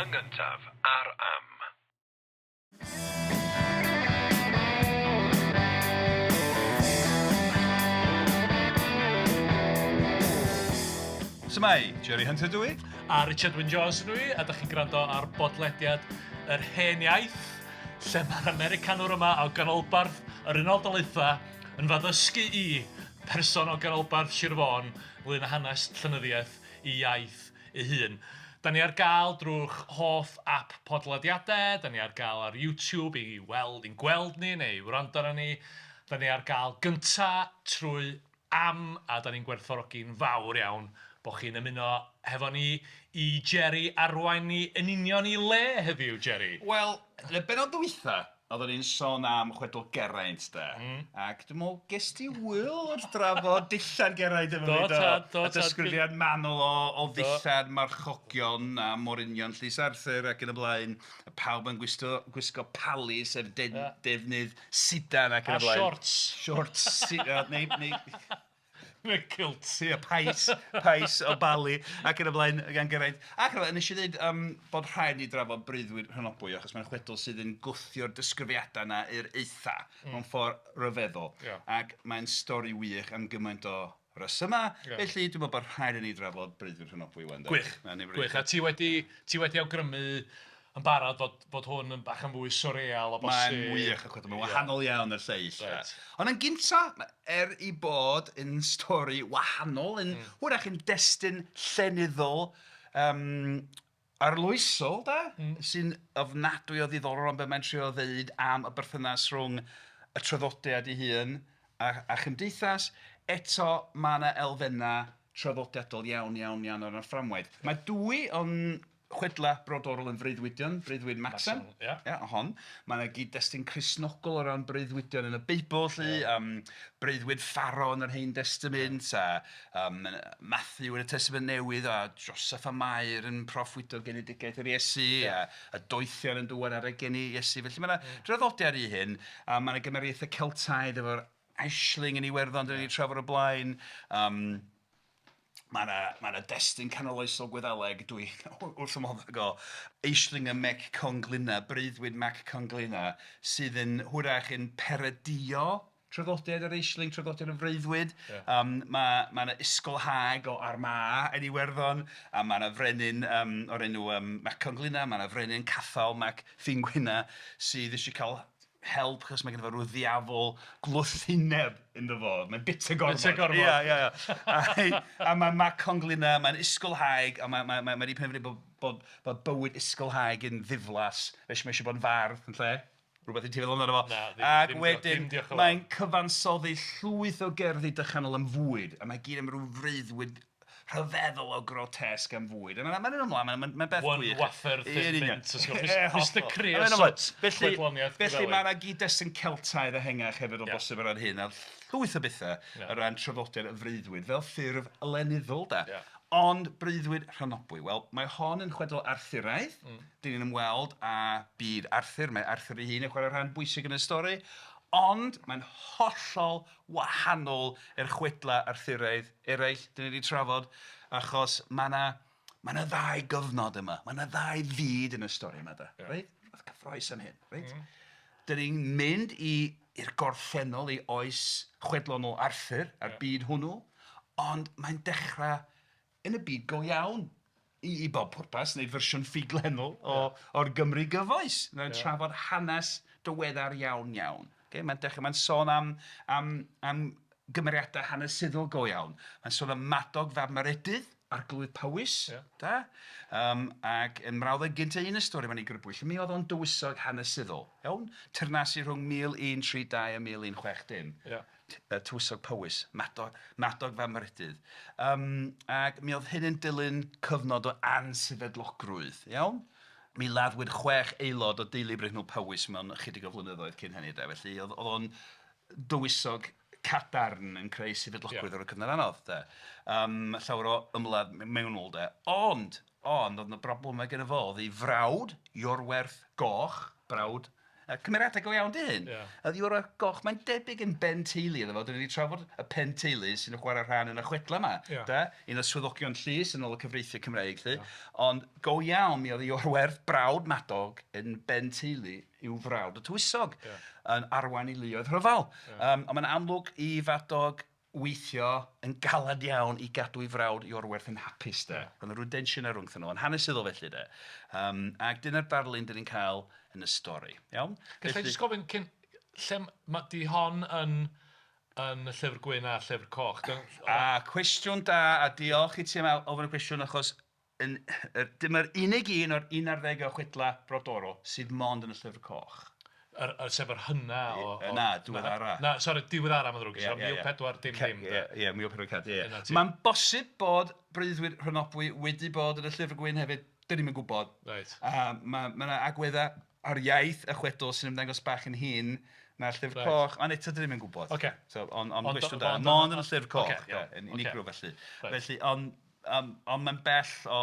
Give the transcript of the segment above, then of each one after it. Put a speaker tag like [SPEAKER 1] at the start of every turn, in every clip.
[SPEAKER 1] Yn gyntaf ar Am.
[SPEAKER 2] Shwmae, Jerry Hunter dw i.
[SPEAKER 3] A Richard Wyn Jones ydw i, a dach chi'n gwrando ar bodlediad Yr Hen Iaith, lle mae'r Americanwr yma o ganolbarth yr Unol Daleithiau yn fy addysgu i, person o ganolbarth Sir Fôn, ynglŷn â hanes llenyddiaeth ei iaith ei hun. Da ni ar gael drwy'ch hoff ap podlediadau, da ni ar gael ar YouTube i weld, i'n gweld ni neu i wrando arnon ni. Da ni ar gael gynta trwy Am, a da ni'n gwerthfawrogi'n fawr iawn bod chi'n ymuno hefo ni i Jerry arwain ni yn union i le heddiw, Jerry?
[SPEAKER 2] Wel, yn y bennod ddwytha, oedden ni'n sôn am chwedl Geraint de. Ac dwi'n meddwl, ges ti ŵyl wrth drafod dillad Geraint efo fi, do?
[SPEAKER 3] Do tad, do
[SPEAKER 2] A
[SPEAKER 3] tad.
[SPEAKER 2] disgrifiad manwl o o ddillad marchogion a morynion Llys Arthur ac yn y blaen. A pawb yn gwisgo gwisgo pali, sef defnydd sidan ac yn y blaen.
[SPEAKER 3] A shorts.
[SPEAKER 2] Shorts, neu neu
[SPEAKER 3] Neu kilts.
[SPEAKER 2] Ia, pais, pais o bali ac yn y blaen gan Geraint. Ac yn y blaen, nes i ddeud yym bod rhaid ni drafod Breuddwyd Rhonabwy achos mae'n chwedl sydd yn gwthio'r disgrifiadau yna i'r eitha mewn ffordd ryfeddol. Ac mae'n stori wych am gymaint o resymau. Felly dwi'n meddwl bod rhaid i ni drafod Breuddwyd Rhonabwy 'wan de.
[SPEAKER 3] Gwych, gwych. A ti wedi, ti wedi awgrymu yn barod fod, fod hwn yn bach yn fwy surreal o bosib.
[SPEAKER 2] Mae'n wych y chwedl, mae'n wahanol iawn i'r lleill. Reit. Ond yn gynta, er ei bod yn stori wahanol, yn hwyrach yn destun llenyddol yym arloesol de, sy'n ofnadwy o ddiddorol o ran be mae'n trio ddeud am y berthynas rhwng y traddodiad ei hun a chymdeithas, eto mae 'na elfennau traddodiadol iawn, iawn, iawn o ran y fframwaith. Mae dwy o'n chwedlau brodorol yn freuddwydion, breuddwyd Macsen,
[SPEAKER 3] ia.
[SPEAKER 2] Ia, hon. Mae 'na gyd-destun Cristnogol o ran breuddwydion yn y Beibl 'lly, yym breuddwyd Pharaoh yn yr Hen Destament a yym Mathew yn y Testament Newydd a Joseph a Mair yn proffwydo genedigaeth yr Iesu a y doethion yn dŵad ar y geni Iesu. Felly mae 'na draddodiad i hyn a mae 'na gymariaethau Celtaidd efo'r Aisling yn Iwerddon dan ni 'di trafod o'r blaen. Yym mae 'na mae 'na destun canoloesol Gwyddeleg dwi wrth fy modd ag o, Aisling y Meic Conglinna, Breuddwyd Mac Conglinna, sydd yn hwyrach yn peredio traddodiad yr Aisling, traddodiad y freuddwyd.
[SPEAKER 3] Ia.
[SPEAKER 2] Yym ma' ma' 'na ysgolhaig o Armagh yn Iwerddon, a ma' 'na frenin yym o'r enw yym Mac Conglinna, ma' 'na frenin Cathal Mac Fingwynna sydd isio cael help achos mae gynno fo ryw ddiafol glwthineb ynddo fo. Mae'n bita gormod.
[SPEAKER 3] Bita gormod.
[SPEAKER 2] Ia, ia, ia. A, a mae Mac Conglinna, mae'n ysgolhaig, a mae, mae, mae, mae wedi penderfynu bod, bod, bod bywyd ysgolhaig yn ddiflas, felly mae eisiau bod yn fardd yn lle. Rhywbeth i ti feddwl amdano fo.
[SPEAKER 3] Na, ddim,
[SPEAKER 2] Ac
[SPEAKER 3] ddim,
[SPEAKER 2] wedyn
[SPEAKER 3] ddim diolch yn fawr.
[SPEAKER 2] mae'n cyfansoddi llwyth o gerddi dychanol am fwyd, a mae gyd am ryw freuddwyd rhyfeddol o grotesque am fwyd. A mae'n mae'n ymlaen, mae'n mae'n beth
[SPEAKER 3] One
[SPEAKER 2] gwych.
[SPEAKER 3] wafer thin
[SPEAKER 2] Yn union.
[SPEAKER 3] mint, os gwelwch.
[SPEAKER 2] Ie,
[SPEAKER 3] Mr
[SPEAKER 2] hollol.
[SPEAKER 3] Creosote,
[SPEAKER 2] Felly,
[SPEAKER 3] chwedloniaeth
[SPEAKER 2] felly
[SPEAKER 3] Gwyddeleg.
[SPEAKER 2] mae yna gyd-destun Celtaidd ehangach hefyd o
[SPEAKER 3] Ie.
[SPEAKER 2] bosib o ran hyn, a llwyth o bethau
[SPEAKER 3] Ie.
[SPEAKER 2] o ran traddodiad y freuddwyd, fel ffurf lenyddol de.
[SPEAKER 3] Ie.
[SPEAKER 2] Ond breuddwyd Rhonabwy, wel, mae hon yn chwedl Arthuraidd. Dan ni'n ymweld â byd Arthur, mae Arthur ei hun yn chwarae rhan bwysig yn y stori, ond mae'n hollol wahanol i'r chwedlau Arthuraidd eraill dan ni 'di trafod, achos mae 'na mae 'na ddau gyfnod yma, mae 'na ddau fyd yn y stori yma de, reit? Rhywbeth cyffrous am hyn, reit? Dan ni'n mynd i i'r gorffennol, i oes chwedlonol Arthur a'r byd hwnnw, ond mae'n dechrau yn y byd go iawn i i bob pwrpas, neu fersiwn ffuglenol o o'r Gymru gyfoes. Mae'n trafod hanes diweddar iawn iawn. Ocê, mae'n dechrau, mae'n sôn am am am gymeriadau hanesyddol go iawn. Mae'n sôn am Madog fab Maredudd, arglwydd Powys, de? Yym ac yn mrawddeg gynta un y stori mae'n ei grybwyll, mi oedd o'n dywysog hanesyddol, iawn? Teyrnasu rhwng 1132 a 1160.
[SPEAKER 3] Ia.
[SPEAKER 2] Tywysog Powys, Madog, Madog fab Maredudd. Yym ac mi oedd hyn yn dilyn cyfnod o ansefydlogrwydd, iawn? Mi laddwyd 6 aelod o deulu brenhinol Powys mewn ychydig o flynyddoedd cyn hynny de, felly oedd oedd o'n dywysog cadarn yn creu sefydlogrwydd ar y cyfnod anodd de. Yym llawer o ymladd mewnol de. Ond, ond oedd 'na broblemau gyda fo, oedd ei frawd, Iorwerth Goch, brawd A cymeriadau go iawn 'di hyn.
[SPEAKER 3] Ia.
[SPEAKER 2] Oedd Iorwerth Goch, mae'n debyg yn ben teulu iddo fo. Dan ni 'di trafod y pen teulu sy'n chwarae rhan yn y chwedlau 'ma...
[SPEAKER 3] Ia.
[SPEAKER 2] De, un o swyddogion llys yn ôl y cyfreithiau Cymreig 'lly. Ond go iawn mi oedd Iorwerth, brawd Madog, yn ben teulu i'w frawd y tywysog...
[SPEAKER 3] Ia.
[SPEAKER 2] ...yn arwain ei luoedd rhyfel.
[SPEAKER 3] Ia.
[SPEAKER 2] Ond mae'n amlwg i Fadog weithio yn galed iawn i gadw ei frawd Iorwerth yn hapus de.
[SPEAKER 3] Ia.
[SPEAKER 2] Oedd 'na ryw densiynau rhwngthyn nhw, yn hanesyddol felly de. Ac dyna'r darlun dan ni'n cael yn y stori, iawn?
[SPEAKER 3] Galla i jyst gofyn cyn... Lle ma'... 'di hon yn yn y Llyfr Gwyn a'r Llyfr Coch?
[SPEAKER 2] A cwestiwn da, a diolch i ti am ofyn y cwestiwn achos yn, dyma'r unig un o'r 11 o chwedlau brodorol sydd 'mond yn y Llyfr Coch.
[SPEAKER 3] Sef yr hynna o...
[SPEAKER 2] Na, diweddara.
[SPEAKER 3] Na, sori, diweddara mae'n ddrwg gen i, 1400 de.
[SPEAKER 2] Ie, 1400, ie. Mae'n bosib bod Breuddwyd Rhonabwy wedi bod yn y Llyfr Gwyn hefyd, dan ni'm yn gwybod.
[SPEAKER 3] Reit.
[SPEAKER 2] A mae 'na agweddau ar iaith y chwedl sy'n ymddangos bach yn hŷn na'r Llyfr Coch, ond eto dan ni'm yn gwybod.
[SPEAKER 3] Ocê.
[SPEAKER 2] So, ond cwestiwn da, 'mond yn y Llyfr Coch, yn unigryw felly. Felly, ond mae'n bell o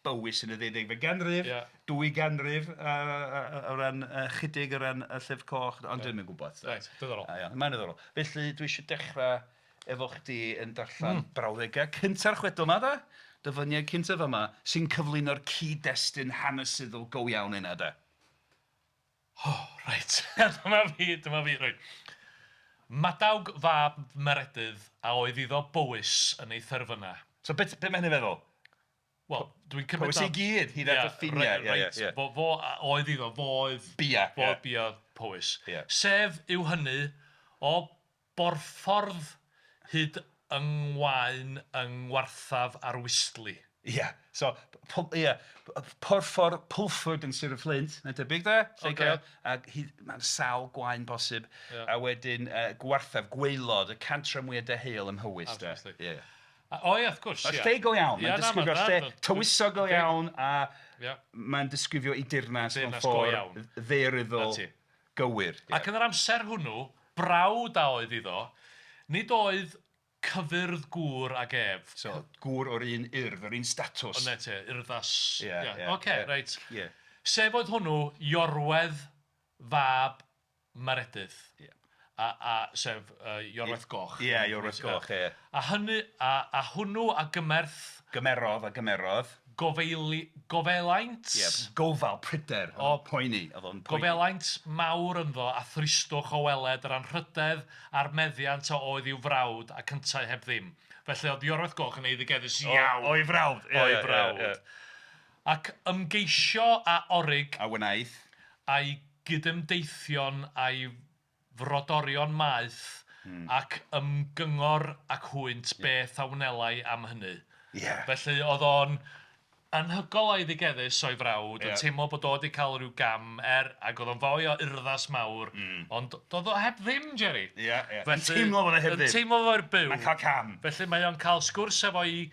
[SPEAKER 2] Bowys yn y ddeuddegfed ganrif, 2 ganrif o ran ychydig o ran y Llyfr Coch, ond dwi'm yn gwybod.
[SPEAKER 3] Reit, diddorol.
[SPEAKER 2] Ia, mae'n ddiddorol. Felly dwi eisiau dechrau efo chdi yn darllen brawddegau cynta'r chwedl 'ma de, dyfyniad cyntaf yma, sy'n cyflwyno'r cyd-destun hanesyddol go iawn yna de.
[SPEAKER 3] O, reit. Dyma fi, dyma fi, reit. Madawg fab Meredydd a oedd iddo Bowys yn ei therfynau.
[SPEAKER 2] So be be mae hynny'n feddwl?
[SPEAKER 3] Wel, dwi'n cymryd...
[SPEAKER 2] Powys i gyd, hyd at y ffiniau.
[SPEAKER 3] Reit, fo, fo a oedd iddo, fo oedd...
[SPEAKER 2] Bia.
[SPEAKER 3] Fo oedd bia Powys.
[SPEAKER 2] Ia.
[SPEAKER 3] Sef yw hynny o borffordd hyd yng Ngwaun yng Ngwarthaf ar Wystli.
[SPEAKER 2] Ia, so ia, Porffor Pulford yn Sir y Fflint, mae'n debyg de, lle gael, ac hyd, mae'n sawl gwaun posib, a wedyn Gwarthaf, gwaelod, y cantre mwyaf deheuol ym Mhowys de.
[SPEAKER 3] Ia. O ia, wrth gwrs, ia.
[SPEAKER 2] Lle go iawn, mae'n disgrifio lle tywysog go iawn, a mae'n disgrifio ei dirnas mewn ffordd ddaearyddol gywir.
[SPEAKER 3] Ac yn yr amser hwnnw, brawd a oedd iddo, nid oedd cyfyrdd gŵr ag ef.
[SPEAKER 2] So, gŵr o'r un urdd, o'r un statws.
[SPEAKER 3] O 'na ti, urddas. Ia, ia. Ocê, reit. Sef oedd hwnnw, Iorwedd fab Maredudd.
[SPEAKER 2] Ia.
[SPEAKER 3] A sef Iorwerth Goch.
[SPEAKER 2] Ia, Iorwerth Goch, ia.
[SPEAKER 3] A hynny, a hwnnw a gymerth...
[SPEAKER 2] Gymerodd a gymerodd.
[SPEAKER 3] Gofeili... Gofelaint?
[SPEAKER 2] Ia, gofal, pryder, o poeni, oedd o'n poeni.
[SPEAKER 3] Gofelaint mawr ynddo a thristwch o weled yr anrhydedd a'r meddiant a oedd i'w frawd ac yntau heb ddim. Felly oedd Iorwerth Goch yn eiddigeddus iawn.
[SPEAKER 2] O'i frawd.
[SPEAKER 3] O'i frawd. Ac ymgeisio a orig...
[SPEAKER 2] A wnaeth.
[SPEAKER 3] A'i gydymdeithion a'i frodorion maeth ac ymgyngor ac hwynt beth a wnelai am hynny.
[SPEAKER 2] Ia.
[SPEAKER 3] Felly oedd o'n anhygoel o eiddigeddus o'i frawd, yn teimlo bod o 'di cael rhyw gam, er, ac oedd o'n foi o urddas mawr, ond doedd o heb ddim, Jerry.
[SPEAKER 2] Ia, ia. Yn teimlo bod o heb ddim.
[SPEAKER 3] Yn teimlo fo'r byw.
[SPEAKER 2] Mae'n cael cam.
[SPEAKER 3] Felly mae o'n cael sgwrs efo'i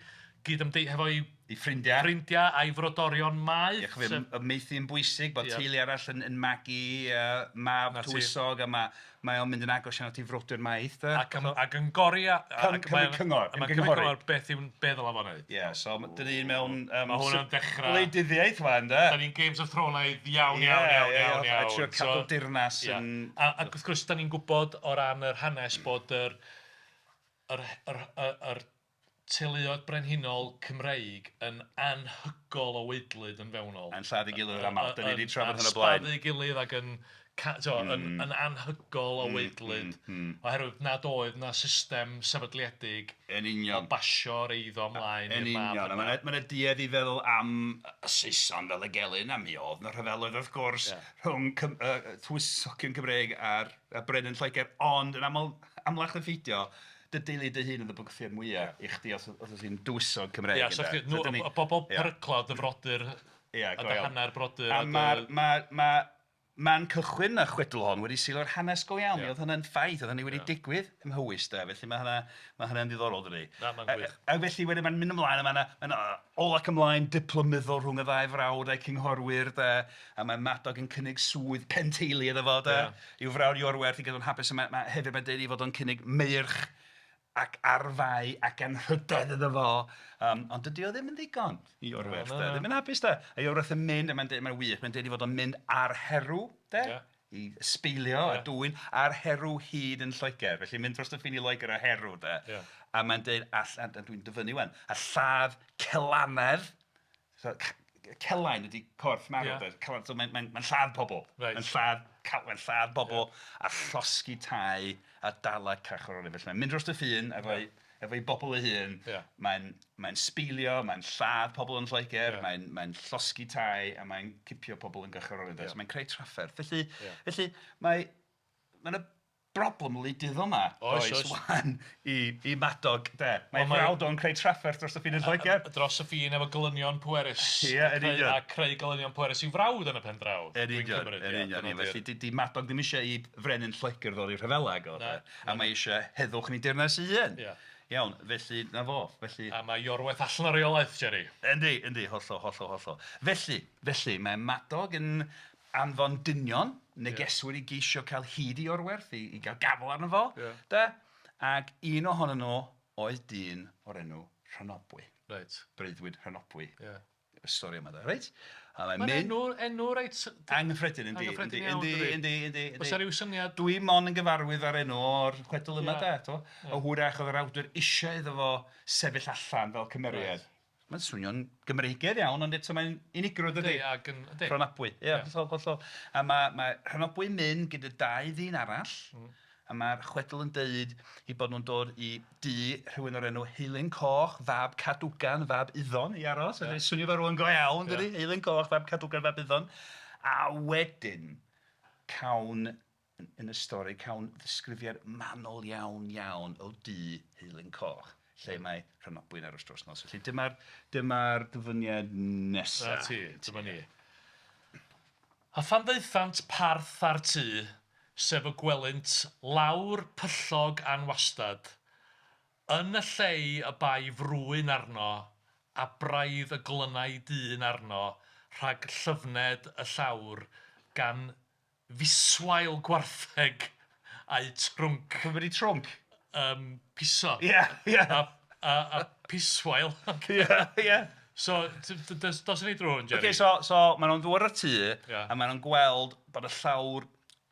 [SPEAKER 3] gydymdei-, hefo'i
[SPEAKER 2] I ffrindiau.
[SPEAKER 3] Ffrindiau a'i frodorion maeth.
[SPEAKER 2] Ie, chofio, y maethu yn bwysig, bod teulu arall yn magu mab tywysog, a mae o'n mynd yn agos iawn at ei frodyr maeth. De.
[SPEAKER 3] Ac, ac yn gori...
[SPEAKER 2] Cymryd cyngor.
[SPEAKER 3] Mae'n cymryd cyngor beth yw'n be ddylai fo wneud.
[SPEAKER 2] Ie, so dyn ni'n mewn...
[SPEAKER 3] Mae hwnna'n dechrau...
[SPEAKER 2] Gwleidyddiaeth wan, de.
[SPEAKER 3] Da ni'n Games of Thrones iawn, iawn, iawn, iawn, iawn.
[SPEAKER 2] A trio cadw dirnas yn...
[SPEAKER 3] Ac wrth gwrs, da ni'n gwybod o ran yr hanes bod yr, yr, yr, yr, yr teuluoedd brenhinol Cymreig yn anhygoel o waedlyd yn fewnol.
[SPEAKER 2] Yn lladd ei gilydd yn aml, da ni wedi trafod hyn o blaen.
[SPEAKER 3] Yn sbaddu gilydd ac yn, yn anhygoel o waedlyd. Oherwydd nad oedd na system sefydliedig
[SPEAKER 2] yn union.
[SPEAKER 3] o basio'r eiddo ymlaen
[SPEAKER 2] Yn union, a mae yna duedd i feddwl am y Saeson fel y gelyn, a mi oedd yna rhyfeloedd wrth gwrs rhwng tywysogion Cymreig a'r brenin Lloegr, ond yn aml, amlach na pheidio, dy deulu dy hun oedd y bygythiad mwyaf i chdi os oedd ti'n dywysog Cymreig.
[SPEAKER 3] Ia, so chdi, nhw, y bobl perycla, dy frodyr, a dy hanner brodyr.
[SPEAKER 2] A mae'r ma, ma, man cychwyn y chwedl hon wedi seilio'r hanes go iawn. Yeah. Oedd hwnna'n ffaith, oedd hynny wedi digwydd ym Mhowys de, felly mae hynna, ma hynna'n ddiddorol dydi.
[SPEAKER 3] Na, mae'n gwych.
[SPEAKER 2] A felly wedyn mae'n mynd ymlaen, a mae'n ma ôl ac ymlaen diplomyddol rhwng y ddau frawd a'i cynghorwyr de, a mae Madog yn cynnig swydd penteulu iddo fo de, i'w frawd Iorwerth i gadw'n hapus, a mae, ma, hefyd mae'n deud ei fod o'n cynnig meirch ac arfau ac anrhydedd iddo fo. Ond dydy o ddim yn ddigon i Iorwerth, de. Ddim yn hapus, de. A Iorwerth yn mynd, a mae'n deud, mae'n wych, mae'n deud ei fod o'n mynd ar herw, de. i ysbeilio a dwyn a'r herw hud yn Lloegr. Felly mynd dros y ffin i Loegr a herw de.
[SPEAKER 3] Ia.
[SPEAKER 2] A mae'n deud, a, a dwi'n dyfynnu wan, a lladd celanedd. So, celain ydy corff marw de. Celan, so mae'n mae, mae lladd pobl.
[SPEAKER 3] Reit.
[SPEAKER 2] Mae'n lladd, mae'n lladd pobl a llosgi tai a dala carcharorion. Felly mae'n mynd dros y ffin efo'i efo'i bobl ei hun. Mae'n mae sbeilio, mae'n lladd pobl yn Lloegr, mae'n mae llosgi tai a mae'n cipio pobl yn garcharorion. So mae'n creu trafferth. Felly, felly mae mae 'na broblem wleidyddol 'ma,
[SPEAKER 3] Oes,
[SPEAKER 2] does,
[SPEAKER 3] oes.
[SPEAKER 2] wan, i Madog, de. Mae
[SPEAKER 3] Wel, mae-
[SPEAKER 2] frawd o'n creu trafferth dros y ffin yn Lloegr.
[SPEAKER 3] Dros y ffin efo gelynion pwerus.
[SPEAKER 2] Ie, yn union.
[SPEAKER 3] A creu gelynion pwerus i'w frawd yn y pen draw.
[SPEAKER 2] Yn
[SPEAKER 3] Dwi'n
[SPEAKER 2] union,
[SPEAKER 3] cymryd,
[SPEAKER 2] yn
[SPEAKER 3] ie,
[SPEAKER 2] union.
[SPEAKER 3] dyna
[SPEAKER 2] ie.
[SPEAKER 3] di'r-
[SPEAKER 2] Felly, di Madog ddim eisiau i frenin Lloegr ddod i rhyfela ag o, de.
[SPEAKER 3] Na,
[SPEAKER 2] A mae eisiau heddwch yn ei deyrnas ei hun.
[SPEAKER 3] Ie.
[SPEAKER 2] Iawn, felly, 'na fo. Felly...
[SPEAKER 3] A mae Iorwerth allan o reolaeth, Jerry.
[SPEAKER 2] Yndi, yndi, hollol, hollol, hollol. Felly, felly, mae Madog yn anfon dynion, negeswyr i geisio cael hyd i Iorwerth, i gael gafael arno fo, de. Ac un ohonyn nhw oedd dyn o'r enw Rhonabwy.
[SPEAKER 3] Reit.
[SPEAKER 2] Breuddwyd Rhonabwy.
[SPEAKER 3] Ie.
[SPEAKER 2] Y stori yma, de, reit? A mae'n
[SPEAKER 3] Mae'n
[SPEAKER 2] mynd...
[SPEAKER 3] enw reit...
[SPEAKER 2] Anghyffredin, yndi,
[SPEAKER 3] Anghyffredin
[SPEAKER 2] yndi,
[SPEAKER 3] iawn,
[SPEAKER 2] yndi,
[SPEAKER 3] dydi?
[SPEAKER 2] yndi, yndi, yndi.
[SPEAKER 3] Oes 'na ryw syniad?
[SPEAKER 2] Dwi mond yn gyfarwydd â'r enw o'r chwedl yma
[SPEAKER 3] Ie.
[SPEAKER 2] de, t'mo'? A hwyrach oedd yr awdur eisiau iddo fo sefyll allan fel cymeriad. Mae'n swnio'n Gymreigaidd iawn, ond eto mae'n unigryw, dydi?
[SPEAKER 3] Yndi, ac yn... Yndi.
[SPEAKER 2] Rhonabwy, ie, hollol, hollol. A mae, mae Rhonabwy'n mynd gyda dau ddyn arall, a mae'r chwedl yn deud eu bod nhw'n dod i dŷ rhywun o'r enw Heilyn Coch, fab Cadwgan, fab Iddon, i aros. Yeah. Swnio fel rhywun go iawn, dydi? Heilyn Coch, fab Cadwgan, fab Iddon. A wedyn, cawn, yn y stori, cawn ddisgrifiad manwl iawn, iawn o dŷ Heilyn Coch, lle mae Rhonabwy'n aros dros nos. Felly dyma'r dyma dyfyniad nesaf.
[SPEAKER 3] Na ti, dyma ni. A phan ddaethant parth ar tŷ, sef y gwelynt lawr pyllog anwastad, yn y llei y bai frwyn arno, a braidd y glynai dyn arno rhag llyfned y llawr gan fiswail gwartheg a'u trwnc.
[SPEAKER 2] Pwy wedi trwnc?
[SPEAKER 3] Piso.
[SPEAKER 2] Ie, ie.
[SPEAKER 3] A piswail.
[SPEAKER 2] Ie, ie.
[SPEAKER 3] So, dos i ni drwy hwn, Jerry.
[SPEAKER 2] Ocê, so maen nhw'n dŵad o'r tŷ, a maen nhw'n gweld bod y llawr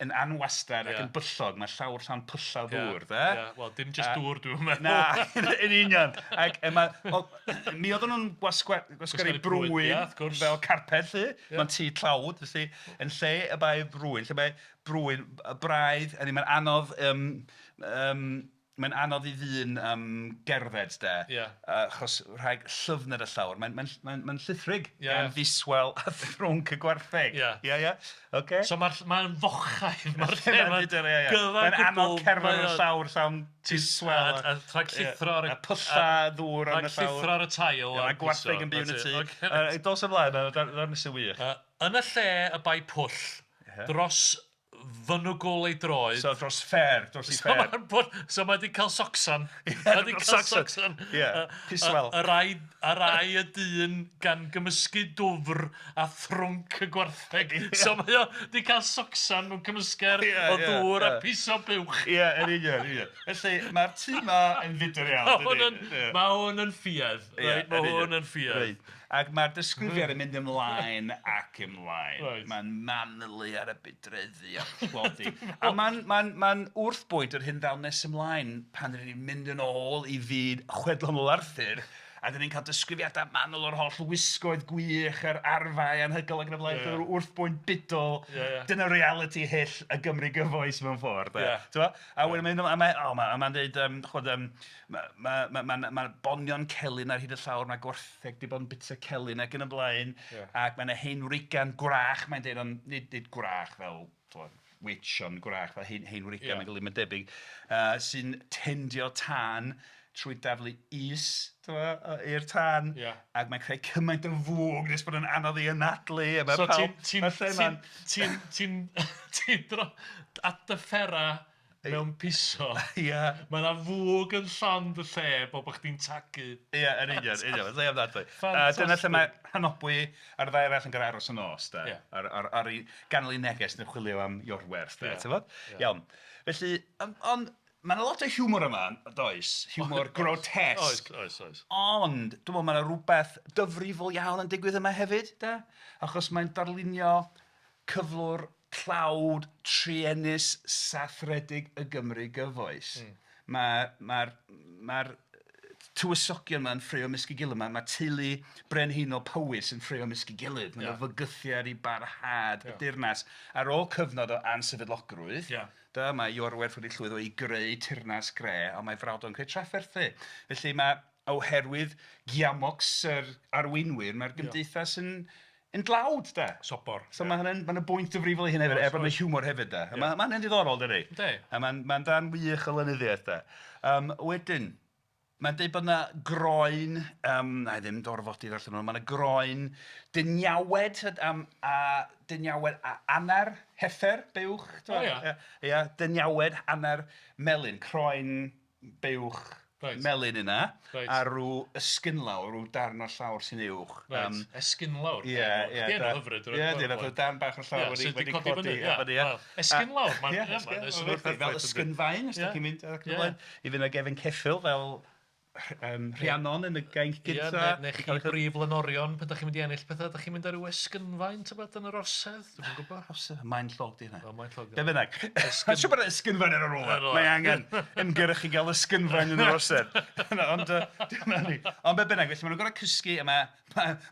[SPEAKER 2] yn anwastad ac yn byllog. Mae llawr llawn pyllau ddŵr, de.
[SPEAKER 3] Ie, wel, dim jyst dŵr dwi'n meddwl.
[SPEAKER 2] Na, yn union. Ac ma, o, mi oedden nhw'n gwasgaru brwyn fel carped, 'lly. Mae'n tŷ tlawd, felly, yn lle y bae brwyn, lle mae brwyn braidd, hynny mae'n anodd, mae'n anodd i ddyn gerdded, de. Achos rhag llyfned y llawr. Mae'n mae, mae, mae llithrig gan fiswel a thrwnc y gwartheg. Ie, ie. Ocê.
[SPEAKER 3] So mae'n mae fochaidd. Mae'r lle
[SPEAKER 2] Mae'n
[SPEAKER 3] gyfan
[SPEAKER 2] Mae'n anodd
[SPEAKER 3] gwbl,
[SPEAKER 2] cerdded
[SPEAKER 3] mae
[SPEAKER 2] ar y llawr llawn biswel.
[SPEAKER 3] A rhag llithro ar y...
[SPEAKER 2] A pylla ddŵr ar y
[SPEAKER 3] Rhag
[SPEAKER 2] llawr.
[SPEAKER 3] llithro ar y tail.
[SPEAKER 2] Mae gwartheg yn byw yn y tŷ. Dos ymlaen, mae'r nesaf wych.
[SPEAKER 3] Yn y lle y bai pwll, dros fynwgl ei droed.
[SPEAKER 2] So dros ffer, dros i ffer.
[SPEAKER 3] So mae 'di cael socsan. Mae 'di cael socsan.
[SPEAKER 2] Ie, piswel.
[SPEAKER 3] Y rai y dyn gan gymysgu dwfr a thrwnc y gwartheg. So mae o 'di cael socsan mewn cymysgedd o ddŵr a piso buwch.
[SPEAKER 2] Ie, yn union, yn union. Felly mae'r tŷ 'ma yn fudr iawn, dydi?
[SPEAKER 3] Mae hwn yn ffiaidd. Mae hwn yn ffiaidd.
[SPEAKER 2] Ac mae'r disgrifiad yn mynd ymlaen ac ymlaen.
[SPEAKER 3] Reit.
[SPEAKER 2] Mae'n manylu ar y budreddi a'r tlodi. A mae'n mae mae wrthbwynt yr hyn ddaw nes ymlaen pan rydyn ni'n mynd yn ôl i fyd chwedlonol Arthur a dyn ni'n cael disgrifiadau manwl o'r holl wisgoedd gwych a'r arfau anhygoel ac yn y blaen. Yr wrthbwynt budol. Dyna realiti hyll y Gymru gyfoes mewn ffordd. De. T'mo'? A wedyn mae'n a mae, o, ma, a mae'n dweud, ch'mod, mae ma, ma, ma, ma bonion celyn ar hyd y llawr, mae gwartheg 'di bod yn bwyta celyn ac yn y blaen. Ac mae 'na hen wreigan gwrach, mae'n deud, ond nid gwrach fel t'mod, witch, ond gwrach fel hen wreigan, mae'n golygu, mae'n debyg, sy'n tendio tân trwy daflu us t'mo', i'r tân. Ac mae'n creu cymaint o fwg nes bod yn anodd i anadlu. A mae
[SPEAKER 3] So
[SPEAKER 2] pawb...
[SPEAKER 3] ti'n
[SPEAKER 2] Mae'r lle ma'n...
[SPEAKER 3] ti'n at dy ffera mewn piso.
[SPEAKER 2] Ia.
[SPEAKER 3] Mae yna fwg yn llond y lle bod chdi'n tagu.
[SPEAKER 2] Ie, yn union, yn union. Lle ofnadwy. A dyna lle mae Rhonabwy a'r ddau arall yn gorfod aros y nos, de. Ar ei ganol ei neges yn chwilio am Iorwerth, de, ti'n Iawn. Felly, ond mae yna lot o hiwmor yma, does? Hiwmor grotesque.
[SPEAKER 3] Oes, oes, oes.
[SPEAKER 2] Ond, dwi'n meddwl mae yna rhywbeth dyfrifol iawn yn digwydd yma hefyd, de? Achos mae'n darlunio cyflwr tlawd, truenus, sathredig y Gymru gyfoes. Mae, mae'r, mae'r tywysogion 'ma'n ffraeo ymysg ei gilydd, mae teulu brenhinol Powys yn ffraeo ymysg ei gilydd, mae 'na fygythiad i barhad y deyrnas ar ôl cyfnod o ansefydlogrwydd. Da, mae Iorwerth wedi llwyddo i greu teyrnas gre, ond mae frawd o'n creu trafferthu. Felly mae, oherwydd giamocs yr arweinwyr, mae'r gymdeithas yn yn dlawd de.
[SPEAKER 3] Sobor.
[SPEAKER 2] So mae hynny'n, mae 'na bwynt difrifol i hynny hefyd, er bod 'na hiwmor hefyd de. A mae hynny'n ddiddorol dydi?
[SPEAKER 3] Yndi.
[SPEAKER 2] A mae'n mae'n ddarn wych o lenyddiaeth de. Wedyn, mae'n deud bod 'na groen, wna i ddim dy orfodi i ddarllen hwn, mae 'na groen diniawed a diniawed a hanner heffer buwch.
[SPEAKER 3] O ia.
[SPEAKER 2] Ia, diniawed hanner melyn, croen buwch melyn yna, a rhyw esgynlawr, rhyw darn o'r llawr sy'n uwch.
[SPEAKER 3] Reit, esgynlawr.
[SPEAKER 2] Ie, ie.
[SPEAKER 3] Di enw hyfryd.
[SPEAKER 2] Ie, di, fatha darn bach o'r llawr wedi codi.
[SPEAKER 3] Ie, esgynlawr. Mae'n
[SPEAKER 2] Fel ysgynfaen, os ydych chi'n mynd ac yn y blaen. I fynd ag gefn ceffyl fel Rhiannon yn y gainc gynta.
[SPEAKER 3] Ie, neu chi brif lenorion pan dach chi'n mynd i ennill pethau, dach chi'n mynd ar ryw esgynfaen tybed yn yr orsedd? Dwi'm yn gwybod.
[SPEAKER 2] Orsedd, maen llog 'di hynna.
[SPEAKER 3] O, maen llog.
[SPEAKER 2] Be bynnag. Mae'n siŵr bod 'na esgynfaen yn y rwla. Mae angen ymgyrch i gael esgynfaen yn yr orsedd. Ond dyna ni. Ond be bynnag, felly maen nhw'n gorfod cysgu a mae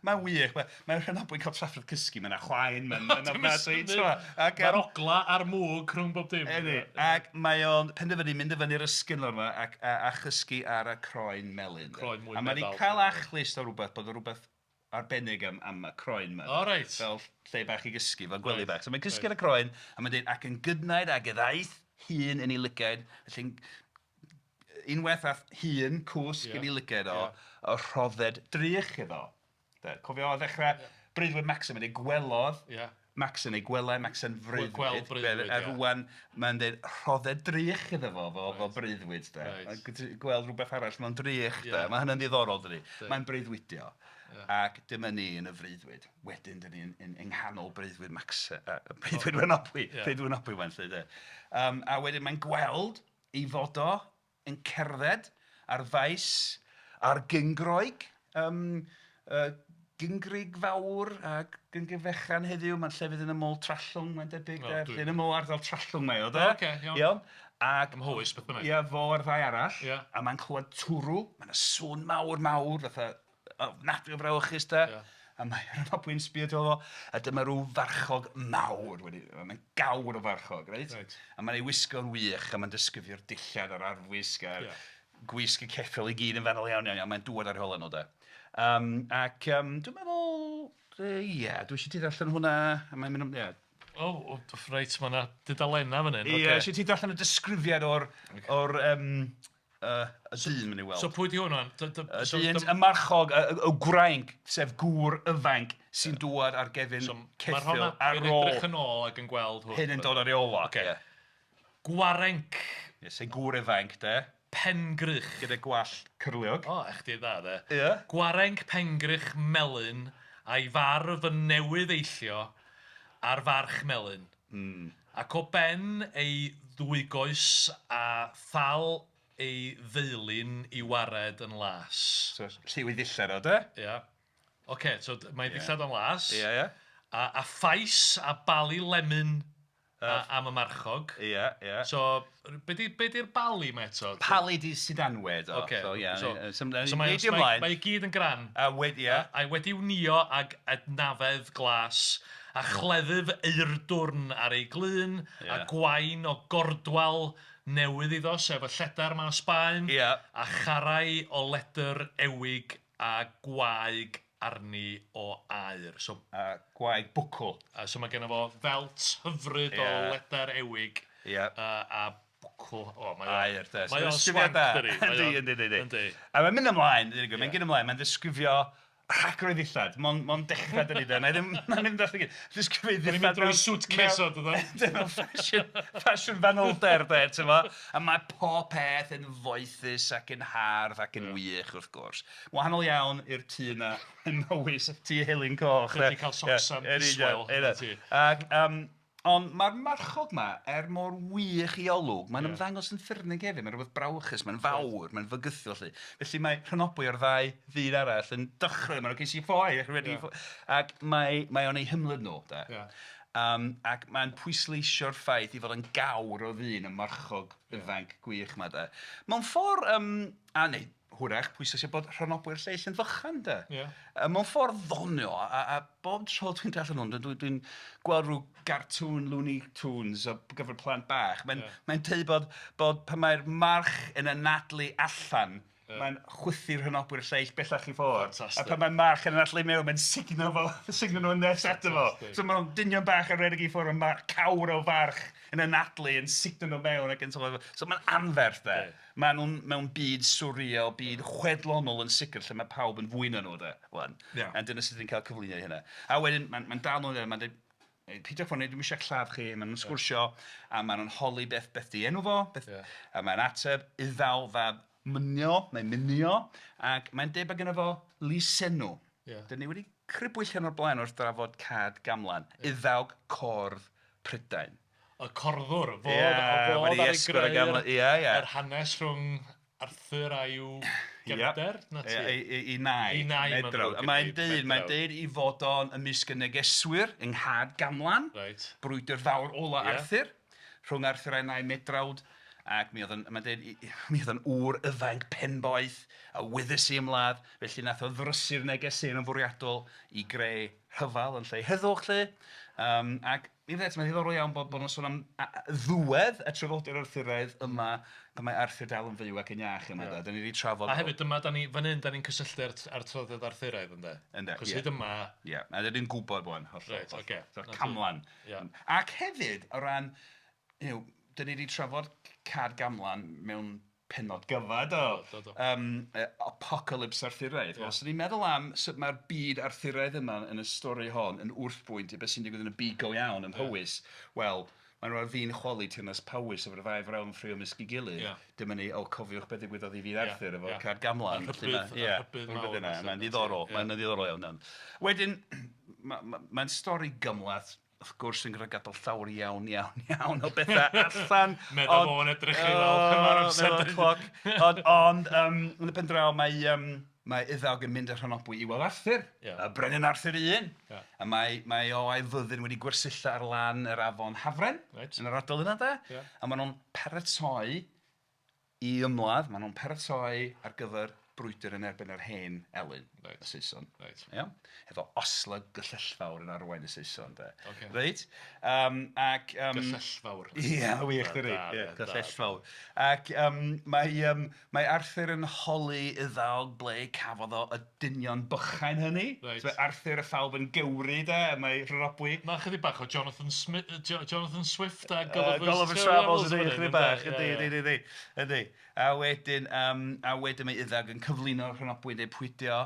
[SPEAKER 2] Mae'n wych. Mae Rhonabwy'n cael trafferth cysgu. Mae 'na chwain, mae'n ofnadwy, tibod. Ac
[SPEAKER 3] Mae'r ogla a'r mwg rhwng bob dim.
[SPEAKER 2] Yndi. Ac mae o'n penderfynu mynd i fyny'r esgynlawr 'ma ac a chysgu ar y croen melyn.
[SPEAKER 3] Croen mwy meddal.
[SPEAKER 2] A mae 'di cael achlust o rywbeth, bod o rywbeth arbennig am am y croen 'ma.
[SPEAKER 3] O reit.
[SPEAKER 2] Fel lle bach i gysgu, fel gwely bach. So mae'n cysgu ar y croen a mae'n dweud, "Ac yn gydnaid ag y ddaeth hun yn ei lygaid", felly'n unwaith aeth hun, cwsg yn ei lygaid o, y rhodded drych iddo. De. Cofio o ddechrau breuddwyd Macsen, mae'n dweud gwelodd Macsen, neu gwelai Macsen freuddwyd.
[SPEAKER 3] Gweld breuddwyd,
[SPEAKER 2] A rwan mae'n dweud rhodded drych iddo fo, fel, fel breuddwyd. De. Right. Gweld rhywbeth arall mewn drych. De. Mae hynny'n ddiddorol, dydy. Mae'n breuddwydio. Ac dyma ni yn y freuddwyd. Wedyn, dyn ni yng nghanol breuddwyd Macsen, breuddwyd Rhonabwy, breuddwyd Rhonabwy wan, 'lly, de. A wedyn mae'n gweld ei fod o yn cerdded ar faes ar Gyngroeg, Gyngrug Fawr a Gyngrug Fechan heddiw, mae'n llefydd yn ymyl Trallwng, mae'n debyg, de, lle yn ymyl ardal Trallwng mae o, de.
[SPEAKER 3] Ocê, iawn.
[SPEAKER 2] Iawn. Ac
[SPEAKER 3] Ym Mhowys, beth bynnag.
[SPEAKER 2] Ia, fo a'r ddau arall. A mae'n clywed twrw, mae 'na sŵn mawr, mawr, fatha ofnadwy o frawychus de.
[SPEAKER 3] Ia.
[SPEAKER 2] A mae Rhonabwy'n sbio tu ôl iddo fo, a dyma rhyw farchog mawr wedi... Mae'n gawr o farchog, reit?
[SPEAKER 3] Reit.
[SPEAKER 2] A mae'n ei wisgo'n wych, a mae'n disgrifio'r dillad a'r arfwisg a'r gwisg y ceffyl i gyd yn fanwl iawn, iawn, iawn. Mae'n dŵad ar ôl nhw de. Ac dwi'n meddwl, ie, dwi eisiau ti ddarllen hwnna, a mae'n mynd... Ie.
[SPEAKER 3] O, reit, mae yna dudalennau fan hyn.
[SPEAKER 2] Ie, eisiau ti darllen y disgrifiad o'r, or, y dyn mae'n ei weld.
[SPEAKER 3] So pwy di hwn wan?
[SPEAKER 2] Y dyn, y marchog, y gwraig, sef gŵr ifanc sy'n dŵad ar gefn
[SPEAKER 3] so,
[SPEAKER 2] ceffyl ar ôl...
[SPEAKER 3] edrych yn ôl ac yn gweld hwn.
[SPEAKER 2] Hyn yn dod ar ei ôl o.
[SPEAKER 3] Okay. Gwarenc.
[SPEAKER 2] Ie, sef gŵr ifanc, de.
[SPEAKER 3] Pengrych.
[SPEAKER 2] Gyda gwallt cyrliog.
[SPEAKER 3] O, ech di dda, de.
[SPEAKER 2] Ie.
[SPEAKER 3] Gwarenc pengrych melyn a'i farf yn newydd eillio ar farch melyn. Ac o ben ei ddwygoes a thal ei ddeulin i wared yn las.
[SPEAKER 2] So, lliw ei ddillad o, de?
[SPEAKER 3] Ia. Ocê, so mae ei ddillad o'n las.
[SPEAKER 2] Ia, ia.
[SPEAKER 3] A ffais a bali lemyn am y marchog.
[SPEAKER 2] Ia, ia.
[SPEAKER 3] So, be 'di, be 'di'r bali 'ma eto?
[SPEAKER 2] Pali 'di sidanwe, do.
[SPEAKER 3] Ocê.
[SPEAKER 2] So, ia.
[SPEAKER 3] So,
[SPEAKER 2] So,
[SPEAKER 3] so mae, mae, mae i gyd yn gran.
[SPEAKER 2] A wedi, ia.
[SPEAKER 3] A'i wedi wnïo ag ednafedd glas, a chleddyf eurdwrn ar ei glun, a gwain o gordwal newydd iddo, sef y lledar 'ma o Sbaen. A charrai o ledr ewig a gwaeg arni o aur. So,
[SPEAKER 2] A gwaeg bwcwl.
[SPEAKER 3] A so mae genno fo felt hyfryd o ledr ewig a bwcwl. O, mae o...
[SPEAKER 2] Aur, de.
[SPEAKER 3] Mae o'n swank, dydi?
[SPEAKER 2] Yndi, yndi, yndi.
[SPEAKER 3] Yndi.
[SPEAKER 2] A mae'n mynd ymlaen, mae'n mynd ymlaen, mae'n disgrifio rhagor o ddillad. Mond, mond dechrau dyn ni de. Na i ddim, na i ddim darllen i gyd. Disgrifio
[SPEAKER 3] Da ni'n mynd
[SPEAKER 2] ddillad
[SPEAKER 3] drwy suitcase o, dydan?
[SPEAKER 2] Mewn ffasiwn, ffasiwn fanylder de, ti'n mo? A mae pob peth yn foethus ac yn hardd ac yn wych wrth gwrs. Wahanol iawn i'r tŷ yna yn Mhowys, tŷ Helyn Coch.
[SPEAKER 3] Chdi cael socsan biswel.
[SPEAKER 2] Ac, ond mae'r marchog 'ma, er mor wych i olwg, mae'n ymddangos yn ffyrnig hefyd. Mae'n rhywbeth brawychus, mae'n fawr, mae'n fygythiol 'lly. Felly mae Rhonabwy a'r ddau ddyn arall yn dychryn, maen nhw'n ceisio ffoi. Ac mae, mae o'n eu hymlid nhw. De. Ac mae'n pwysleisio'r ffaith ei fod yn gawr o ddyn, y marchog ifanc gwych 'ma de. Mewn ffordd, a neu hwyrach pwysleisio bod Rhonabwy'r lleill yn fychan de.
[SPEAKER 3] Ia.
[SPEAKER 2] Mewn ffordd ddoniol, a bob tro dwi'n darllen hwn, dwi'n gweld rhyw gartŵn Looney Tunes ar gyfer plant bach. Mae'n mae'n deud bod pan mae'r march yn anadlu allan, mae'n chwythu'r Rhonabwy'r lleill bellach i ffwrdd.
[SPEAKER 3] Ffantastig.
[SPEAKER 2] A pan mae march yn anadlu mewn, mae'n sugno fo, sugno nhw'n nes ato fo. So maen nhw'n dynion bach yn rhedeg i ffwrdd, a mae'r cawr o farch yn anadlu yn sugno nhw mewn ac yn so So mae'n anferth de. Maen nhw'n mewn byd swreal, byd chwedlonol yn sicr, lle mae pawb yn fwy na nhw de, 'wan. A dyna sut ni'n cael cyflwyno i hynna. A wedyn mae'n dal nhw, mae'n dweud, "Peidiwch poeni, dwi'm eisiau lladd chi." Maen nhw'n sgwrsio a maen nhw'n holi beth beth 'di enw fo, beth, a mae'n ateb, "Iddawg fab Mynio", neu Mynio, ac mae'n deud bod gynno fo lysenw. Dan ni wedi crybwyll hyn o'r blaen wrth drafod Cad Gamlan, Iddawg Cordd Prydain.
[SPEAKER 3] Y Corddwr, fo oedd ar ei greu'r yr hanes rhwng Arthur a'i gefnder, 'na ti.
[SPEAKER 2] Ei nai.
[SPEAKER 3] Ei nai, mae'n ddrwg gen i.
[SPEAKER 2] Mae'n deud, mae'n deud ei fod o'n ymysg y negeswyr yng Nghad Gamlan.
[SPEAKER 3] Reit.
[SPEAKER 2] Brwydr fawr ola Arthur, rhwng Arthur a'i nai Medrawd, ac mi oedd yn, mae'n deud, mi oedd o'n ŵr ifanc penboeth, a wyddys i ymladd, felly nath o ddrysu'r negeseuon yn fwriadol i greu rhyfel yn lle heddwch 'lly. Ac mi fydd eto, mae'n ddiddorol iawn bod nhw'n sôn am ddiwedd y traddodiad Arthuraidd yma pan mae Arthur dal yn fyw ac yn iach yma de. Dan ni 'di trafod...
[SPEAKER 3] A hefyd dyma dan ni, fan hyn dan ni'n cysylltu â'r â'r traddodiad Arthuraidd ynde?
[SPEAKER 2] Ynde, ie.
[SPEAKER 3] Achos hyd yma...
[SPEAKER 2] Ie, a dan ni'n gwybod 'wan, hollol.
[SPEAKER 3] Reit, ocê.
[SPEAKER 2] So Camlan.
[SPEAKER 3] Ia.
[SPEAKER 2] Ac hefyd, o ran, you know, dan ni 'di trafod Cad Gamlan mewn pennod gyfa, do?
[SPEAKER 3] Do, do, do.
[SPEAKER 2] Apocalypse Arthuraidd. Wel, os ni'n meddwl am sut mae'r byd Arthuraidd yma yn y stori hon yn wrthbwynt i beth sy'n digwydd yn y byd go iawn ym Mhowys, wel, maen nhw ar fin chwalu teyrnas Powys efo'r ddau frawd yn ffraeo ymysg ei gilydd. Dyma ni, o cofiwch beth ddigwyddodd i fyd Arthur efo Cad Gamlan.
[SPEAKER 3] Y rhybudd, y rhybudd mawr.
[SPEAKER 2] Mae'n ddiddorol, mae'n ddiddorol iawn. iawn. Wedyn, mae'n stori gymhleth, wrth gwrs yn gorfod gadael llawer iawn, iawn, iawn o bethau allan.
[SPEAKER 3] Medda fo'n edrych i weld pan mae'r amser...
[SPEAKER 2] Medda cloc. Ond, ond yn y pen draw, mae Iddawg yn mynd â Rhonabwy i weld Arthur, y brenin Arthur I. A mae o a'i fyddin wedi gwersylla ar lan yr afon Hafren, yn yr ardal yna de. A maen nhw'n paratoi i ymladd, maen nhw'n paratoi ar gyfer brwydr yn erbyn yr hen elyn, y Saeson.
[SPEAKER 3] Reit.
[SPEAKER 2] Iawn? Efo Osla Gyllellfawr yn arwain y Saeson, de.
[SPEAKER 3] Ocê.
[SPEAKER 2] Reit? Ac...
[SPEAKER 3] Gyllellfawr.
[SPEAKER 2] Ia, wych, dydi? Ia, Gyllellfawr. Ac mae Arthur yn holi Iddawg ble cafodd o y dynion bychain hynny.
[SPEAKER 3] Reit.
[SPEAKER 2] So mae Arthur a phawb yn gewri, de, a mae Rhonabwy...
[SPEAKER 3] Mae chydig bach o Jonathan Smith, Jonathan Swift a Gulliver's,
[SPEAKER 2] Gulliver's Travels, ydy, chydig bach, ydy, ydy, ydy, ydy. A wedyn mae Iddawg yn cyflwyno Rhonabwy yn dweud pwy 'di o,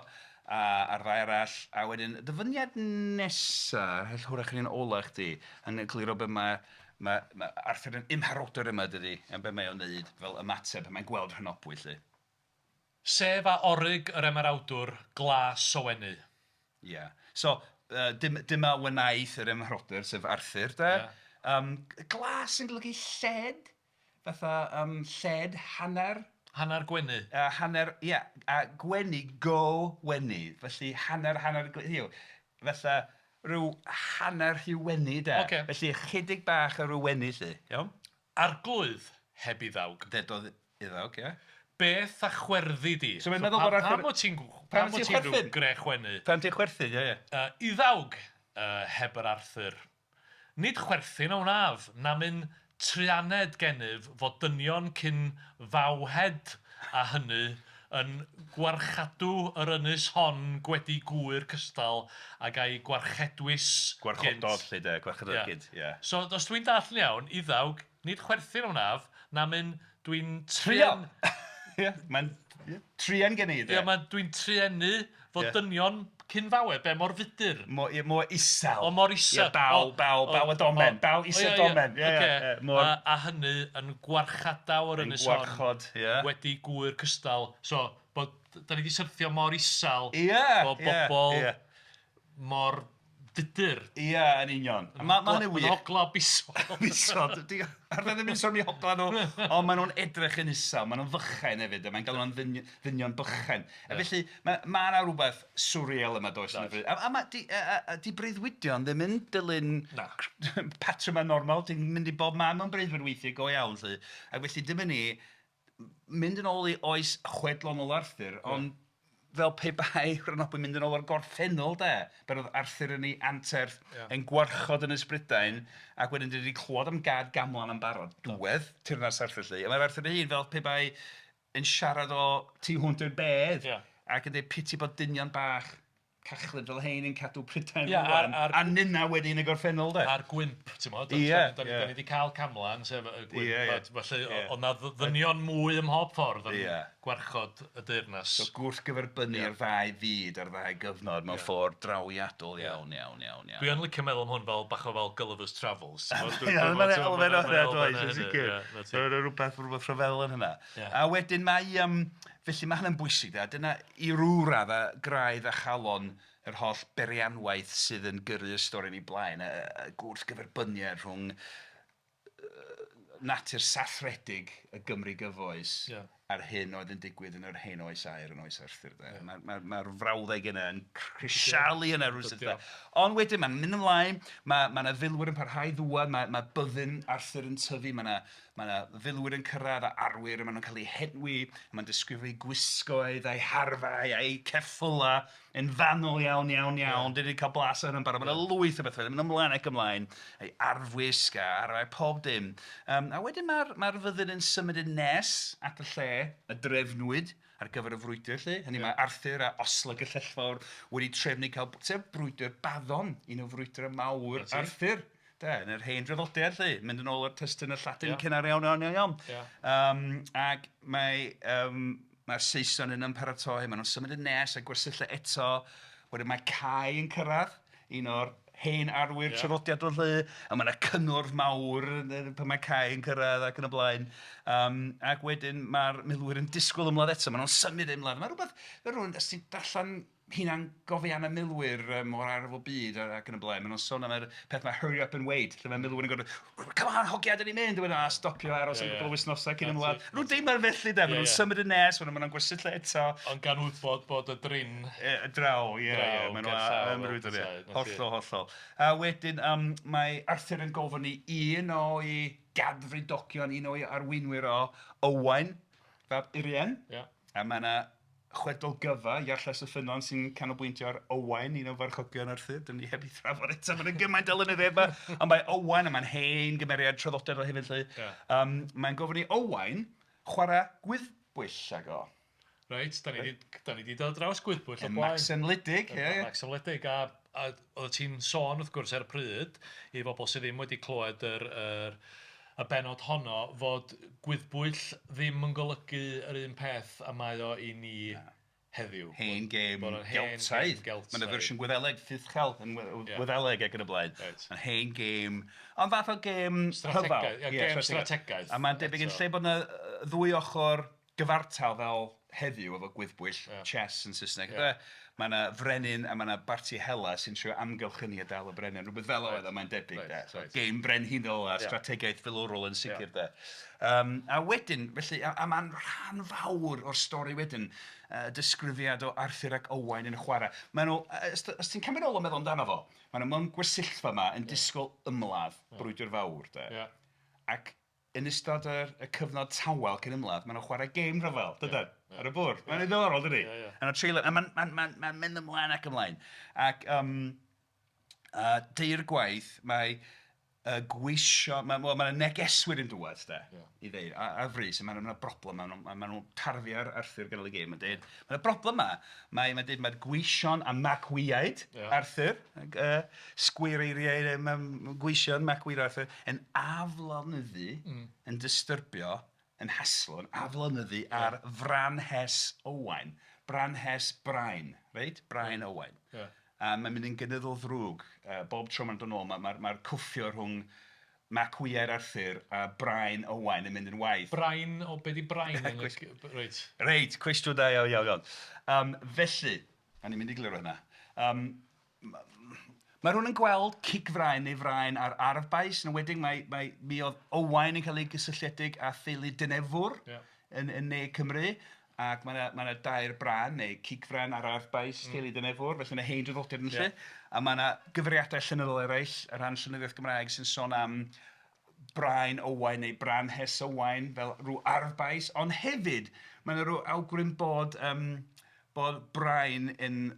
[SPEAKER 2] a'r ddau arall. A wedyn, dyfyniad nesa, hwyrach yn un ola chdi, yn egluro be mae Arthur yn ymharodr yma, dydy, a be mae o'n wneud fel ymateb pan mae'n gweld Rhonabwy 'lly.
[SPEAKER 3] Sef a orig yr ymerawdwr glas o wenu.
[SPEAKER 2] Ia. So, dyma wnaeth yr ymharodr, sef Arthur, de. Glas yn golygu lled, fatha lled, hanner.
[SPEAKER 3] Hanner gwenu.
[SPEAKER 2] Hanner, ia, a gwenu, go wenu. Felly hanner, hanner, hynny yw, fatha rhyw hanner rhyw wenu, de.
[SPEAKER 3] Ocê.
[SPEAKER 2] Felly ychydig bach o ryw wenu, 'lly, iawn?
[SPEAKER 3] Arglwydd, heb Iddawg.
[SPEAKER 2] Dedodd Iddawg, ia.
[SPEAKER 3] Beth a chwerddi di?
[SPEAKER 2] So mae'n meddwl bod Arthur...
[SPEAKER 3] Pam wyt ti'n pam wyt ti'n rhyw grechwenu?
[SPEAKER 2] Pam ti'n chwerthin, ia, ia.
[SPEAKER 3] Iddawg, heb yr Arthur. Nid chwerthin a wnaf, namyn truaned gennyf fod dynion cyn fawhed a hynny yn gwarchadw yr ynys hon gwedi gŵyr cystal ag a'i gwarchedwys gynt.
[SPEAKER 2] Gwarchododd 'lly de, gwarchododd gynt, ia.
[SPEAKER 3] So os dwi'n dallt yn iawn, Iddawg, nid chwerthin a wnaf, namyn dwi'n
[SPEAKER 2] Trio!
[SPEAKER 3] truan...
[SPEAKER 2] Ia, mae'n truan gen i de.
[SPEAKER 3] Ia, mae'n dwi'n truenu fod dynion cyn fawed, be, mor fudur?
[SPEAKER 2] Mor, ia, mor isel.
[SPEAKER 3] O, mor isel.
[SPEAKER 2] Ia, baw, baw, baw y domen, baw isel domen. Ia, ia, ia. Mor...
[SPEAKER 3] A hynny yn gwarchadaw yr ynys hon.
[SPEAKER 2] Yn gwarchod, ia.
[SPEAKER 3] Wedi gŵyr cystal. So, bod, da ni 'di syrthio mor isel.
[SPEAKER 2] Ia,
[SPEAKER 3] Bod bobl mor... Dudur.
[SPEAKER 2] Ia, yn union. A ma' ma' hynny'n wych.
[SPEAKER 3] Yn hogla bisol.
[SPEAKER 2] Bisol. Di arfer ddim yn sôn am eu hogla nhw, ond maen nhw'n edrych yn isel, maen nhw'n fychain hefyd, a mae'n galw nhw'n ddynion bychain. A felly, mae ma 'na rywbeth swreal yma, does?
[SPEAKER 3] Does.
[SPEAKER 2] A, a, ma, di, a, a, a di breuddwydion ddim yn dilyn
[SPEAKER 3] Na.
[SPEAKER 2] patrymau normal, ti'n mynd i bob man mewn breuddwyd weithiau go iawn, 'lly. Ac felly dyma ni, mynd yn ôl i oes chwedlonol Arthur, ond fel pe bai Rhonabwy'n mynd yn ôl o'r gorffennol de, pan oedd Arthur yn ei anterth yn gwarchod Ynys Brydain, ac wedyn dan ni 'di clywed am Gad Gamlan yn barod, diwedd teyrnas Arthur 'lly, a mae'r Arthur ei hun fel pe bai yn siarad o tu hwnt i'r bedd, ac yn dweud piti bod dynion bach cachlyd fel hein yn cadw Prydain rŵan, a ninna wedi yn y gorffennol de.
[SPEAKER 3] A'r gwymp, ti'n modd, da ni wedi cael Camlan, sef y gwymp, felly oedd 'na ddynion mwy ym mhob ffordd yn gwarchod y deyrnas.
[SPEAKER 2] So gwrthgyferbynnu'r ddau fyd a'r ddau gyfnod mewn ffordd drawiadol iawn, iawn, iawn, iawn.
[SPEAKER 3] Dwi yn licio meddwl am hwn fel bach o fel Gulliver's Travels.
[SPEAKER 2] Ie, mae'n elfen o hynna, does, yn sicr. Mae 'na rywbeth rhyfeddol yn hynna. A wedyn mae yym, felly mae hynna'n bwysig de, a dyna i ryw raddau graidd a chalon yr holl beirianwaith sydd yn gyrru'r stori yn ei blaen, y gwrthgyferbyniad rhwng natur sathredig y Gymru gyfoes a'r hyn oedd yn digwydd yn yr hen oes aur yn oes Arthur de. Mae'r mae, mae frawddeg yna yn crisialu yna rhywsut de. Ond wedyn mae'n mynd ymlaen, mae 'na filwyr yn parhau ddŵad, mae, mae byddin Arthur yn tyfu, mae 'na Mae 'na filwyr yn cyrraedd a arwyr a maen nhw'n cael eu henwi, a mae'n disgrifio eu gwisgoedd a'u harfau a'u ceffylau yn fanwl iawn, iawn, iawn. Dan ni 'di cael blas ar hynna'n barod. Mae 'na lwyth o bethau, mae'n mynd ymlaen ac ymlaen, ei arfwisg a arfau, pob dim. Yym a wedyn mae'r mae'r fyddin yn symud yn nes at y lle y drefnwyd ar gyfer y frwydr 'lly. Hynny mae Arthur a Osla Gyllellfawr wedi trefnu cael, sef brwydr Baddon, un o frwydrau mawr Arthur. De, yn yr hen draddodiad 'lly, mynd yn ôl i'r testun y Lladin cynnar iawn, iawn, iawn, iawn. Yym ac mae yym mae'r Saeson yna'n paratoi, maen nhw'n symud yn nes a gwersylla eto. Wedyn mae Cai yn cyrraedd, un o'r hen arwyr traddodiadol 'lly, a mae 'na cynnwrf mawr pan mae Cai yn cyrraedd ac yn y blaen. Yym ac wedyn mae'r milwyr yn disgwyl ymladd eto, maen nhw'n symud ymlaen. Mae rhywbeth, mae rhywun, os ti'n darllen hunangofiannau milwyr yym o'r Ail Ryfel Byd ac yn y blaen, maen nhw'n sôn am yr peth 'ma hurry up and wait, lle mae milwyr yn gorfod "Come on hogia, dan ni'n mynd!" A wedyn "A stopio aros am gwpl o wythnosau cyn ymladd." Rhyw deimlad felly de, maen nhw'n symud yn nes, maen nhw'n gwersylla eto.
[SPEAKER 3] Ond gan wybod bod y drin...
[SPEAKER 2] Draw, ie, ie, maen nhw'n ymrwydo, ie. Hollol, hollol. A wedyn yym mae Arthur yn gofyn i un o'i gadfridogion, un o'i arweinwyr o, Owain fab Urien. A mae 'na chwedl gyfa, Iarlles y Ffynnon, sy'n canolbwyntio ar Owain, un o farchogion Arthur. Dan ni heb ei thrafod eto, mae 'na gymaint o lenyddiaeth 'ma. Ond mae Owain, a mae'n hen gymeriad traddodiadol hefyd 'lly. Yym mae'n gofyn i Owain chwarae gwyddbwyll ag o.
[SPEAKER 3] Reit, dan ni 'di dan ni 'di dod ar draws gwyddbwyll o'r blaen.
[SPEAKER 2] Maxen Wledig, ie ie.
[SPEAKER 3] Maxen Wledig a a oeddet ti'n sôn wrth gwrs ar y pryd i bobl sydd ddim wedi clywed yr yr y bennod honno fod gwyddbwyll ddim yn golygu yr un peth a mae o i ni heddiw.
[SPEAKER 2] Hen gêm Geltaidd. Mae 'na fersiwn Gwyddeleg, Ffichel yn Wyddeleg ac yn y blaen. Mae'n hen gêm, ond fath o gêm rhyfel.
[SPEAKER 3] Ie, gêm strategaeth.
[SPEAKER 2] A mae'n debyg yn lle bod 'na ddwy ochr gyfartal fel heddiw efo gwyddbwyll, chess yn Saesneg ynde, mae 'na frenin a mae 'na barti hela sy'n trio amgylchynu a dal y brenin, rhywbeth fel oedd o mae'n debyg de. So gêm brenhinol a strategaeth filwrol yn sicr de. Yym a wedyn, felly, a mae'n rhan fawr o'r stori wedyn, y disgrifiad o Arthur ac Owain yn chwarae. Maen nhw, os ti'n cymryd ôl a meddwl amdano fo, maen nhw mewn gwersyllfa 'ma yn disgwyl ymladd, brwydr fawr de. Ac yn ystod yr y cyfnod tawel cyn ymladd, maen nhw'n chwarae gêm rhyfel, dydan, ar y bwrdd. Mae'n ddiddorol, dydi?
[SPEAKER 3] Ie, ie.
[SPEAKER 2] A nhw'n treulio... A mae'n mae'n mae'n mae'n mynd ymlaen ac ymlaen. Ac yym deirgwaith mae y gweision... Mae wel, mae 'na negeswyr yn dŵad de, i ddeud, ar frys, a mae 'na broblem, maen nhw'n maen nhw'n tarfu ar Arthur ganol y gêm, mae'n deud, mae 'na broblem 'ma, mae mae'n deud mae'r gweision a macwyaid Arthur, sgweireiriaid, gweision macwyaid Arthur, yn aflonyddu, yn distyrbio, yn haslo, yn aflonyddu ar Franhes Owain. Branhes Brain, reit? Brain Owain. A mae'n mynd yn gynyddol ddrwg. Bob tro mae'n dod nôl, mae'r ma cwffio rhwng macwyaid Arthur a Brain Owain yn mynd yn waeth.
[SPEAKER 3] Brain, o be di brain? Reit.
[SPEAKER 2] Reit, cwestiwn da iawn, iawn, iawn. Felly, a ni'n mynd i gliro hynna. Mae rhywun yn gweld cigfrain neu frain ar arfbais, yn enwedig mae, mae, mi oedd Owain yn cael ei gysylltiedig â theulu Dinefwr yn ne Cymru, ac mae 'na, mae 'na dair brân neu cigfrain ar arfbais teulu Dinefwr, felly yna hen draddodiad yn lle. A mae 'na gyfeiriadau llenyddol eraill ar ran llenyddiaeth Gymraeg sy'n sôn am Brain Owain neu Branhes Owain fel rhyw arfbais, ond hefyd mae 'na rhyw awgrym bod, yym, bod Brain yn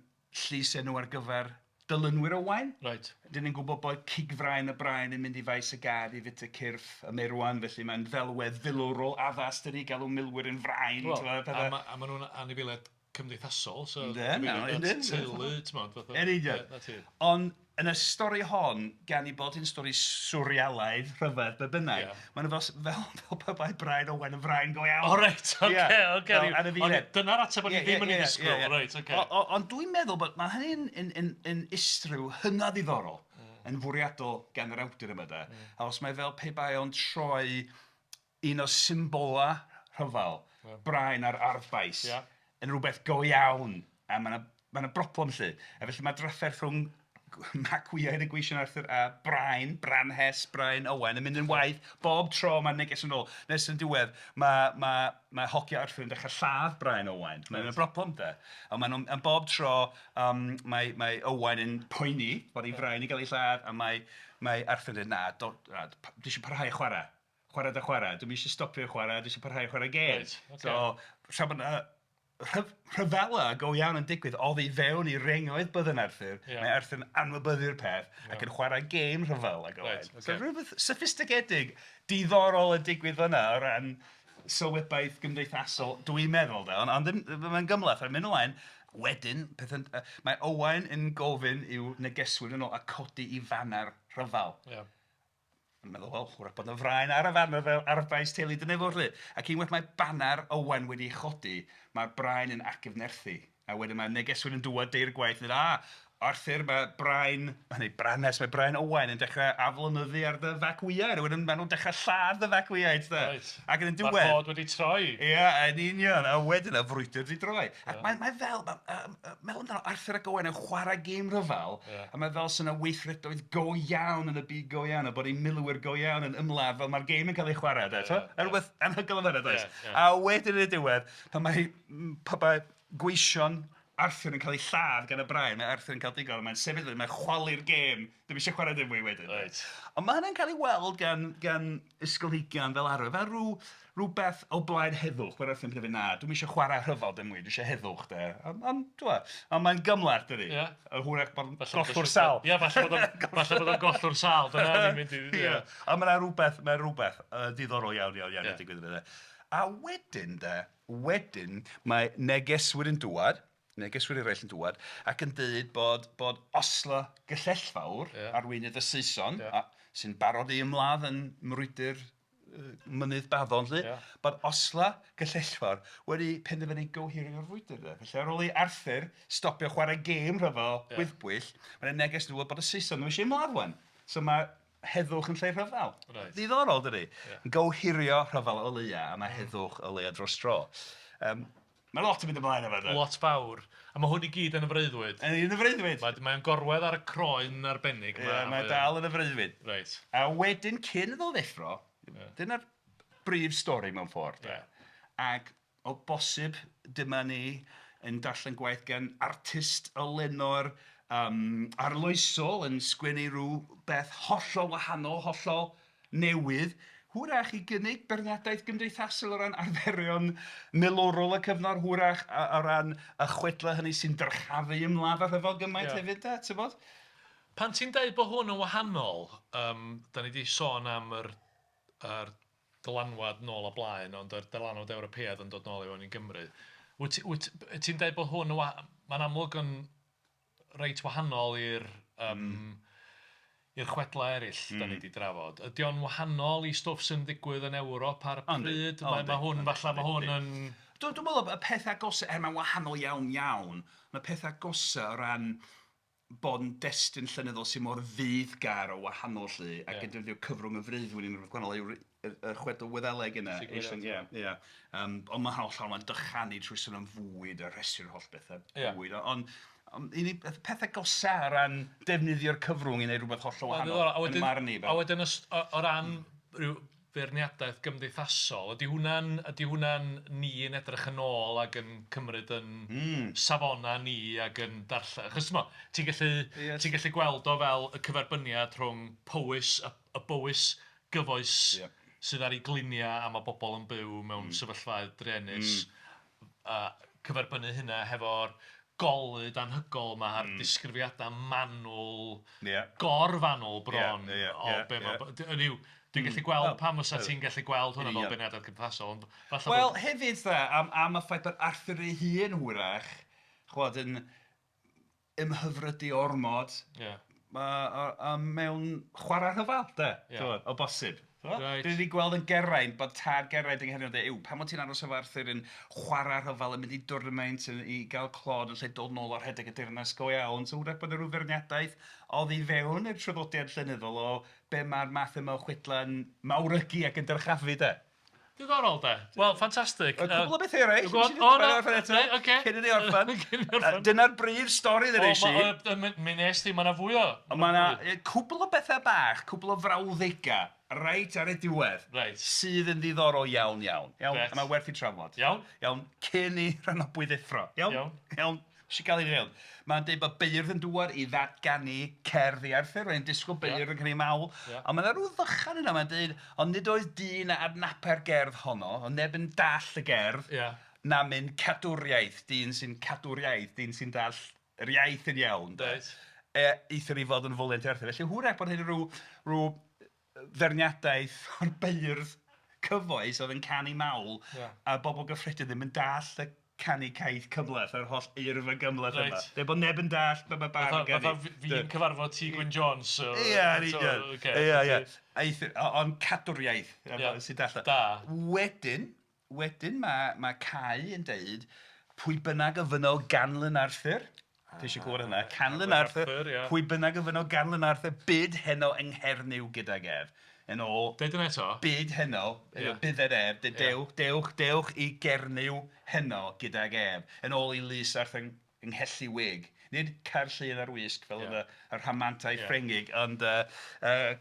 [SPEAKER 2] llys enw ar gyfer dilynwyr Owain.
[SPEAKER 3] Reit.
[SPEAKER 2] Dan ni'n gwybod bod cigfrain y brain yn mynd i faes y gad i fwyta cyrff y meirwon, felly mae'n ddelwedd filwrol addas dydi, galw milwyr yn frain.
[SPEAKER 3] Wel,
[SPEAKER 2] ti'bod, petha.
[SPEAKER 3] a ma' nhw'n anifeiliaid cymdeithasol, so...
[SPEAKER 2] Yndyn, yndyn.
[SPEAKER 3] Teulu, ti'mod, fatha...
[SPEAKER 2] Yn union.
[SPEAKER 3] 'Na ti.
[SPEAKER 2] Ond yn y stori hon, gan ei bod hi'n stori swrrealaidd, rhyfedd, be bynnag, maen nhw fel, fel, fel pe bai Brain Owen yn frain go iawn.
[SPEAKER 3] O reit, oce, oce.
[SPEAKER 2] Fel anifeiliaid.
[SPEAKER 3] Dyna'r ateb o'n i ddim yn ei ddisgwyl, reit, oce.
[SPEAKER 2] Ond dwi'n meddwl bod mae hynny'n yn, yn, yn ystryw hynod ddiddorol, yn fwriadol gan yr awdur yma de. A os mae fel pe bai o'n troi un o symbolau rhyfel, brain a'r arfbais, yn rhywbeth go iawn, a mae 'na mae 'na broblem 'lly. A felly mae drafferth rhwng Macwyaid y gweision Arthur a Brain, Branhes, Brain Owen yn mynd yn waeth bob tro mae'r neges yn ôl. Nes yn diwedd mae, mae, mae hogia Arthur yn dechrau lladd Brain Owen. Mae'n broblem de. A maen nhw'n, a bob tro mae, mae Owain yn poeni bod ei frain yn cael ei lladd a mae, mae Arthur yn dweud na, do, na, dwi eisiau parhau chwarae. Chwarae dy chwarae. Dwi'm eisiau stopio chwarae, dwi eisiau parhau chwarae gêm.
[SPEAKER 3] Right, okay.
[SPEAKER 2] So, tra bod 'na rhyfela go iawn yn digwydd oddi fewn i rengoedd byddin Arthur, mae Arthur yn anwybyddu'r peth ac yn chwarae gêm rhyfel ag Owain.
[SPEAKER 3] Right, okay.
[SPEAKER 2] So rhywbeth soffistigedig, diddorol yn digwydd fan'na o ran sylwebaeth gymdeithasol, dwi'n meddwl de, ond, ond ddim, mae'n gymhleth, mae'n mynd ymlaen. Wedyn, pethau'n, mae Owain yn gofyn i'w negeswyr yn ôl a codi i faner rhyfel. Yn meddwl, wel, hwyrach bod 'na frain ar y faner fel arfbais teulu Dinefwr 'lly. Ac unwaith mae baner Owen wedi ei chodi, mae'r brain yn atgyfnerthu. A wedyn mae negeswyr yn dŵad deirgwaith yn dweud, "A, Arthur, mae brain, neu Branhes, mae brain Owain yn dechrau aflonyddu ar dy facwyaid." A wedyn maen nhw'n dechrau lladd y facwyaid, de. Ac yn y diwedd...
[SPEAKER 3] Mae'r cod wedi troi.
[SPEAKER 2] Ia, yn union. A wedyn y frwydr 'di droi. Ac mae, mae fel, meddwl amdano Arthur ac Owen yn chwarae gêm rhyfel, a mae fel sy'n yna weithredoedd go iawn yn y byd go iawn, a bod ein milwyr go iawn yn ymladd fel mae'r gêm yn cael ei chwarae, de, yeah, yeah. Rhywbeth anhygoel yn fan'na, does? Yeah, yeah. A wedyn yn y diwedd, pan mae, pan mae gweision Arthur yn cael ei lladd gan y brain, mae Arthur yn cael digon, mae'n sefyll, mae'n chwalu'r gêm, ddim eisiau chwarae dim mwy wedyn.
[SPEAKER 3] Right.
[SPEAKER 2] Ond mae hynny'n cael ei weld gan, gan ysgolheigion fel arfer, fel rhyw, rhywbeth o blaid heddwch. Mae'r Arthur yn penderfynu, na, dwi'm eisiau chwarae rhyfel dim mwy, dwi eisiau heddwch, de. Ond, ond, dwi'n ond mae'n gymhleth, dydi?
[SPEAKER 3] Ie.
[SPEAKER 2] A hwyrach bod o'n gollwr sal.
[SPEAKER 3] Ie, falle bod o'n falle bod o'n gollwr sal, dyna ni'n mynd i...
[SPEAKER 2] Ie. Ond mae 'na rhywbeth, mae rhywbeth diddorol iawn, iawn, iawn yn digwydd yna. A wedyn, de, wedyn, mae negeswyr yn dŵad, negeswyr eraill yn dŵad, ac yn dweud bod, bod Osla Gyllellfawr, arweinydd y Saeson, a, sy'n barod i ymladd yn mrwydr Mynydd Baddon 'lly, bod Osla Gyllellfawr wedi penderfynu gohirio'r frwydr de. Felly ar ôl i Arthur stopio chwarae gêm rhyfel gwyddbwyll, mae'n neges nhw bod y Saeson ddim eisiau ymladd 'wan. So mae heddwch yn lle rhyfel.
[SPEAKER 3] Reit.
[SPEAKER 2] Ddiddorol, dydi? Yeah. Gohirio rhyfel o leia, a mae heddwch o leia dros dro. Mae lot yn mynd ymlaen efo de.
[SPEAKER 3] Lot fawr. A mae hwn i gyd yn y freuddwyd.
[SPEAKER 2] Yn y freuddwyd.
[SPEAKER 3] Mae'n mae gorwedd ar y croen arbennig.
[SPEAKER 2] Ie, yeah, mae dal yn y freuddwyd.
[SPEAKER 3] Reit.
[SPEAKER 2] A wedyn, cyn iddo ddeffro, dyna'r brif stori mewn ffordd.
[SPEAKER 3] Yeah.
[SPEAKER 2] Ac o bosib, dyma ni yn darllen gwaith gan artist o lenor arloesol yn sgwennu rhyw beth hollol wahanol, hollol newydd, hwyrach i gynnig beirniadaeth gymdeithasol o ran arferion milwrol y cyfnod, hwyrach o ran y chwedlau hynny sy'n dyrchafu ymladd a rhyfel gymaint hefyd de, ti'n bod?
[SPEAKER 3] Pan ti'n deud bod hwn yn wahanol, da ni 'di sôn am yr, yr dylanwad nôl a blaen, ond yr dylanwad Ewropeaidd yn dod nôl i fewn i Gymru. Wyt, wyt, ti'n deud bod hwn yn mae'n amlwg yn reit wahanol i'r i'r chwedlau eraill da ni 'di drafod. Ydy o'n wahanol i stwff sy'n digwydd yn Ewrop ar y pryd? Mae, mae hwn, falle, mae hwn yn...
[SPEAKER 2] Dwi'n meddwl y peth agosa, er mae'n wahanol iawn iawn, mae peth agosa o ran bod yn destun llenyddol sy'n mor feiddgar o wahanol 'lly, ac yn defnyddio cyfrwng y freuddwyd yn rhywbeth gwahanol yw'r y chwedl Wyddeleg yna.
[SPEAKER 3] Ie.
[SPEAKER 2] Ie. Ond mae'n hollol, mae'n dychanu trwy sôn am fwyd a rhestru'r holl bethau bwyd. Ond... Ond i ni, peth agosa o ran defnyddio'r cyfrwng i wneud rhywbeth hollol wahanol yn marn i.
[SPEAKER 3] A wedyn o ran rhyw feirniadaeth gymdeithasol, ydy hwnna'n, ydy hwnna'n ni yn edrych yn ôl ac yn cymryd yn safonau ni ac yn darllen? Achos timod, ti'n gallu, ti'n gallu gweld o fel y cyferbyniad rhwng Powys, y Bowys gyfoes sydd ar ei gliniau a mae bobl yn byw mewn sefyllfaoedd druenus a cyferbynnu hynna hefo'r golud anhygoel 'ma a'r disgrifiadau manwl, gor-fanwl bron o be mae... Hynny yw, dwi'n gallu gweld pam fysa ti'n gallu gweld hwnna fel beirniadaeth gymdeithasol ond falle bod...
[SPEAKER 2] Wel hefyd 'de, am y ffaith bod Arthur ei hun hwyrach, chibod, yn ymhyfrydu ormod... Ia. ...mewn chwarae rhyfel de, tibod, o bosib. Tibod?
[SPEAKER 3] Reit.
[SPEAKER 2] Dan ni 'di gweld yn Geraint bod tad Geraint yng Nghernyw yn deud, "Ew, pam wyt ti'n aros efo Arthur yn chwarae rhyfel, yn mynd i dwrnamaint i gael clod yn lle dod nôl a rhedeg y deyrnas go iawn?" So hwyrach bod 'na ryw feirniadaeth oddi fewn i'r traddodiad llenyddol o be mae'r math yma o chwedlau'n mawrygu ac yn dyrchafu de.
[SPEAKER 3] Diddorol de. Wel, ffantastig.
[SPEAKER 2] Cwpl o bethau eraill.
[SPEAKER 3] Go on. O na, ocê.
[SPEAKER 2] Cyn i ni orffen. Dyna'r brif stori ddeudais i.
[SPEAKER 3] Mi wnes di, mae 'na fwy o...
[SPEAKER 2] Mae 'na cwpl o bethau bach, cwpl o frawddegau reit ar y diwedd.
[SPEAKER 3] Reit.
[SPEAKER 2] Sydd yn ddiddorol iawn, iawn. Iawn?
[SPEAKER 3] Reit.
[SPEAKER 2] A mae werth eu trafod.
[SPEAKER 3] Iawn.
[SPEAKER 2] Iawn, cyn i Rhonabwy ddeffro. Iawn?
[SPEAKER 3] Iawn.
[SPEAKER 2] Iawn. Nes i gael ei fewn. Mae'n deud bod beirdd yn dŵad i ddatganu cerdd i Arthur. Mae'n disgwyl beirdd yn canu mawl. Ond mae 'na ryw ddychan yna. Mae'n deud, ond nid oedd dyn a adnabai'r gerdd honno, ond neb yn dall y gerdd, na mynd cadwriaeth, dyn sy'n cadw'r iaith, dyn sy'n dall yr iaith yn iawn. De.
[SPEAKER 3] Reit.
[SPEAKER 2] E, eithr ei fod yn foliant i Arthur. Felly hwyrach bod hyn yn rhyw, rhyw feirniadaeth o'r beirdd cyfoes oedd yn canu mawl a bobl gyffredin ddim yn dallt y canu caeth cymhleth a'r holl eirfa gymhleth yma. Dweud bod neb yn dallt be mae bardd yn ganu.
[SPEAKER 3] Fatha fi'n cyfarfod Ti Gwyn Jones. So,
[SPEAKER 2] Ia, yn union. Ia, ia. Ond cadw'r iaith sy'n dallt.
[SPEAKER 3] Da.
[SPEAKER 2] Wedyn, wedyn mae, mae Cai yn deud, pwy bynnag a fynno ganlyn Arthur, Ti eisiau clywed hynna? Canlyn Arthur, pwy bynnag a fynno ganlyn Arthur, bid heno yng Nghernyw gydag ef. Yn ôl...
[SPEAKER 3] Deud hynna eto.
[SPEAKER 2] Bid heno, bydded ef, dewch, dewch, dewch i Gernyw heno gydag ef. Yn ôl i lys Arthur yng Nghelli Wig. Nid Caerllun ar Wysg fel yn y rhamantau Ffrengig, ond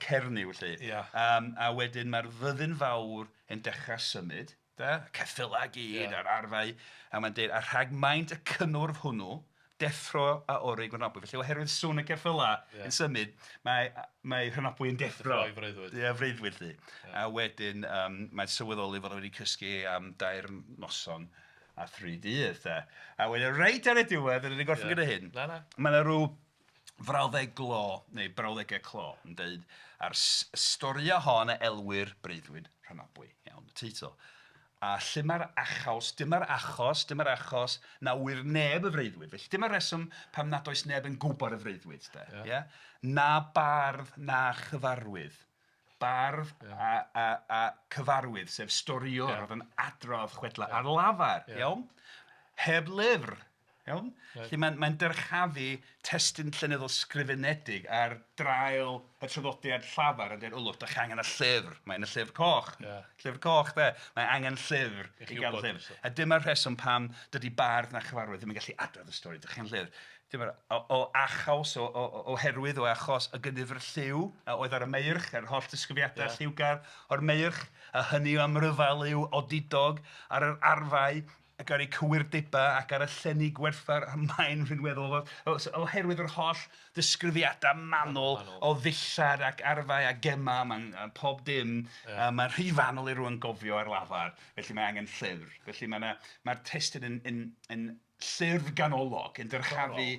[SPEAKER 2] Cernyw 'lly. A wedyn mae'r fyddin fawr yn dechrau symud. De, ceffylau i gyd a'r arfau, a mae'n deud, a rhag maint y cynnwrf hwnnw, deffro a orig Rhonabwy. Felly oherwydd sŵn y ceffylau yn symud, mae, mae Rhonabwy yn deffro.
[SPEAKER 3] Deffro o'i freuddwyd.
[SPEAKER 2] Ie, freuddwyd 'lly. A wedyn mae'n sylweddoli fod o wedi cysgu am dair noson a thri dydd de. A wedyn reit ar y diwedd, rydyn ni'n gorffen gyda hyn.
[SPEAKER 3] Na, na.
[SPEAKER 2] Mae 'na rhyw frawddeg glo, neu brawddegau clo, yn deud, a'r storïau hon a elwir Breuddwyd Rhonabwy, iawn, y teitl. A lle mae'r achaws, dyma'r achos, dyma'r achos na ŵyr neb y freuddwyd. Felly dyma'r rheswm pam nad oes neb yn gwybod y freuddwyd, de, ia? Na bardd na chyfarwydd. Bardd a, a, a cyfarwydd, sef storïwr oedd yn adrodd chwedlau ar lafar, iawn? Heb lyfr, Iawn? Felly mae'n mae'n dyrchafu testun llenyddol sgrifenedig ar draul y traddodiad llafar yn dweud, "O lwc, dach chi angen y llyfr, mae'n y llyfr coch." Llyfr coch de. Mae angen llyfr i gael llyfr. A dyma'r rheswm pam dydy bardd na chyfarwydd ddim yn gallu adrodd y stori, dych chi angen llyfr. Dyma'r o, o achaws, o, o, oherwydd, o achos y gynnwrf lliw a oedd ar y meirch, a'r holl disgrifiadau lliwgar o'r meirch, a hynny yw amryfal yw odidog ar yr arfau ac ar eu cywirdebau ac ar y llenni gwerthfawr a mae'n rhinweddol oherwydd yr holl ddisgrifiadau manwl o ddillad ac arfau a gemau, mae'n pob dim, mae'n rhy fanwl i rywun gofio ar lafar, felly mae angen llyfr. Felly mae 'na, mae'r testun yn, yn, yn llyfr ganolog, yn dyrchafu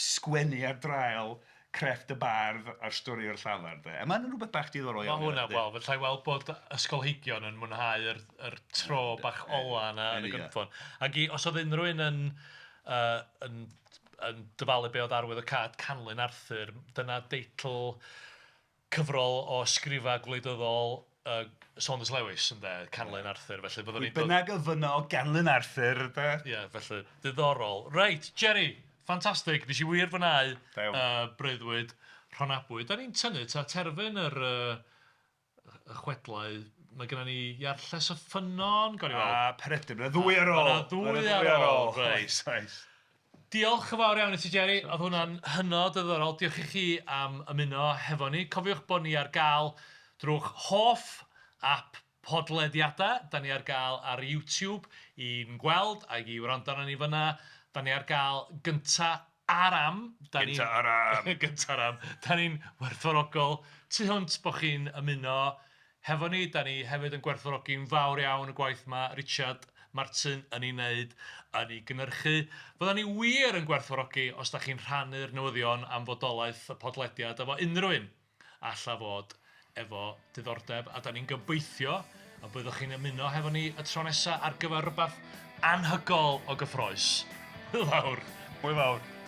[SPEAKER 2] sgwennu ar draul crefft y bardd a'r stori o'r llafar de. A mae'n rhywbeth bach diddorol iawn.
[SPEAKER 3] Mae hwnna, wel, fedra i weld bod ysgolheigion yn mwynhau yr, yr tro bach ola yna yn y gynffon. Ac i, os oedd unrhyw un yn, uh, yn, yn dyfalu be oedd arwyddocâd Canlyn Arthur, dyna deitl cyfrol o ysgrifau gwleidyddol uh, Saunders Lewis, ynde, Canlyn Arthur, felly byddwn ni'n...
[SPEAKER 2] Pwy bynnag a fynno Ganlyn Arthur, de.
[SPEAKER 3] Ie, yeah, felly, diddorol. Reit, Jerry, ffantastig, nes i wir fwynhau breuddwyd Rhonabwy. Da ni'n tynnu ta terfyn yr uh, y chwedlau. Mae gennym ni Iarlles y Ffynnon, gawn ni weld.
[SPEAKER 2] A Peredur, mae 'na ddwy ar ôl.
[SPEAKER 3] Mae 'na ddwy ar ôl, reit.
[SPEAKER 2] Oes, oes.
[SPEAKER 3] Diolch yn fawr iawn i ti Jerry, oedd hwnna'n hynod o ddiddorol. Diolch i chi am ymuno hefo ni. Cofiwch bod ni ar gael drwy'ch hoff app podlediadau. Da ni ar gael ar YouTube i'n gweld ac i wrando arnon ni fan'na. Da ni ar gael gynta ar am. Da ni...
[SPEAKER 2] Gynta ar am.
[SPEAKER 3] Gynta ar am. Da ni'n werthfawrogol tu hwnt bod chi'n ymuno hefo ni. Da ni hefyd yn gwerthfawrogi'n fawr iawn y gwaith mae Richard Martin yn ei wneud yn ei gynhyrchu. Fyddan ni wir yn gwerthfawrogi os da chi'n rhannu'r newyddion am fodolaeth y podlediad efo unrhyw un alla fod efo diddordeb a da ni'n gobeithio y byddwch chi'n ymuno hefo ni y tro nesa ar gyfer rhywbeth anhygoel o gyffrous. Hwyl fawr.
[SPEAKER 2] Hwyl fawr.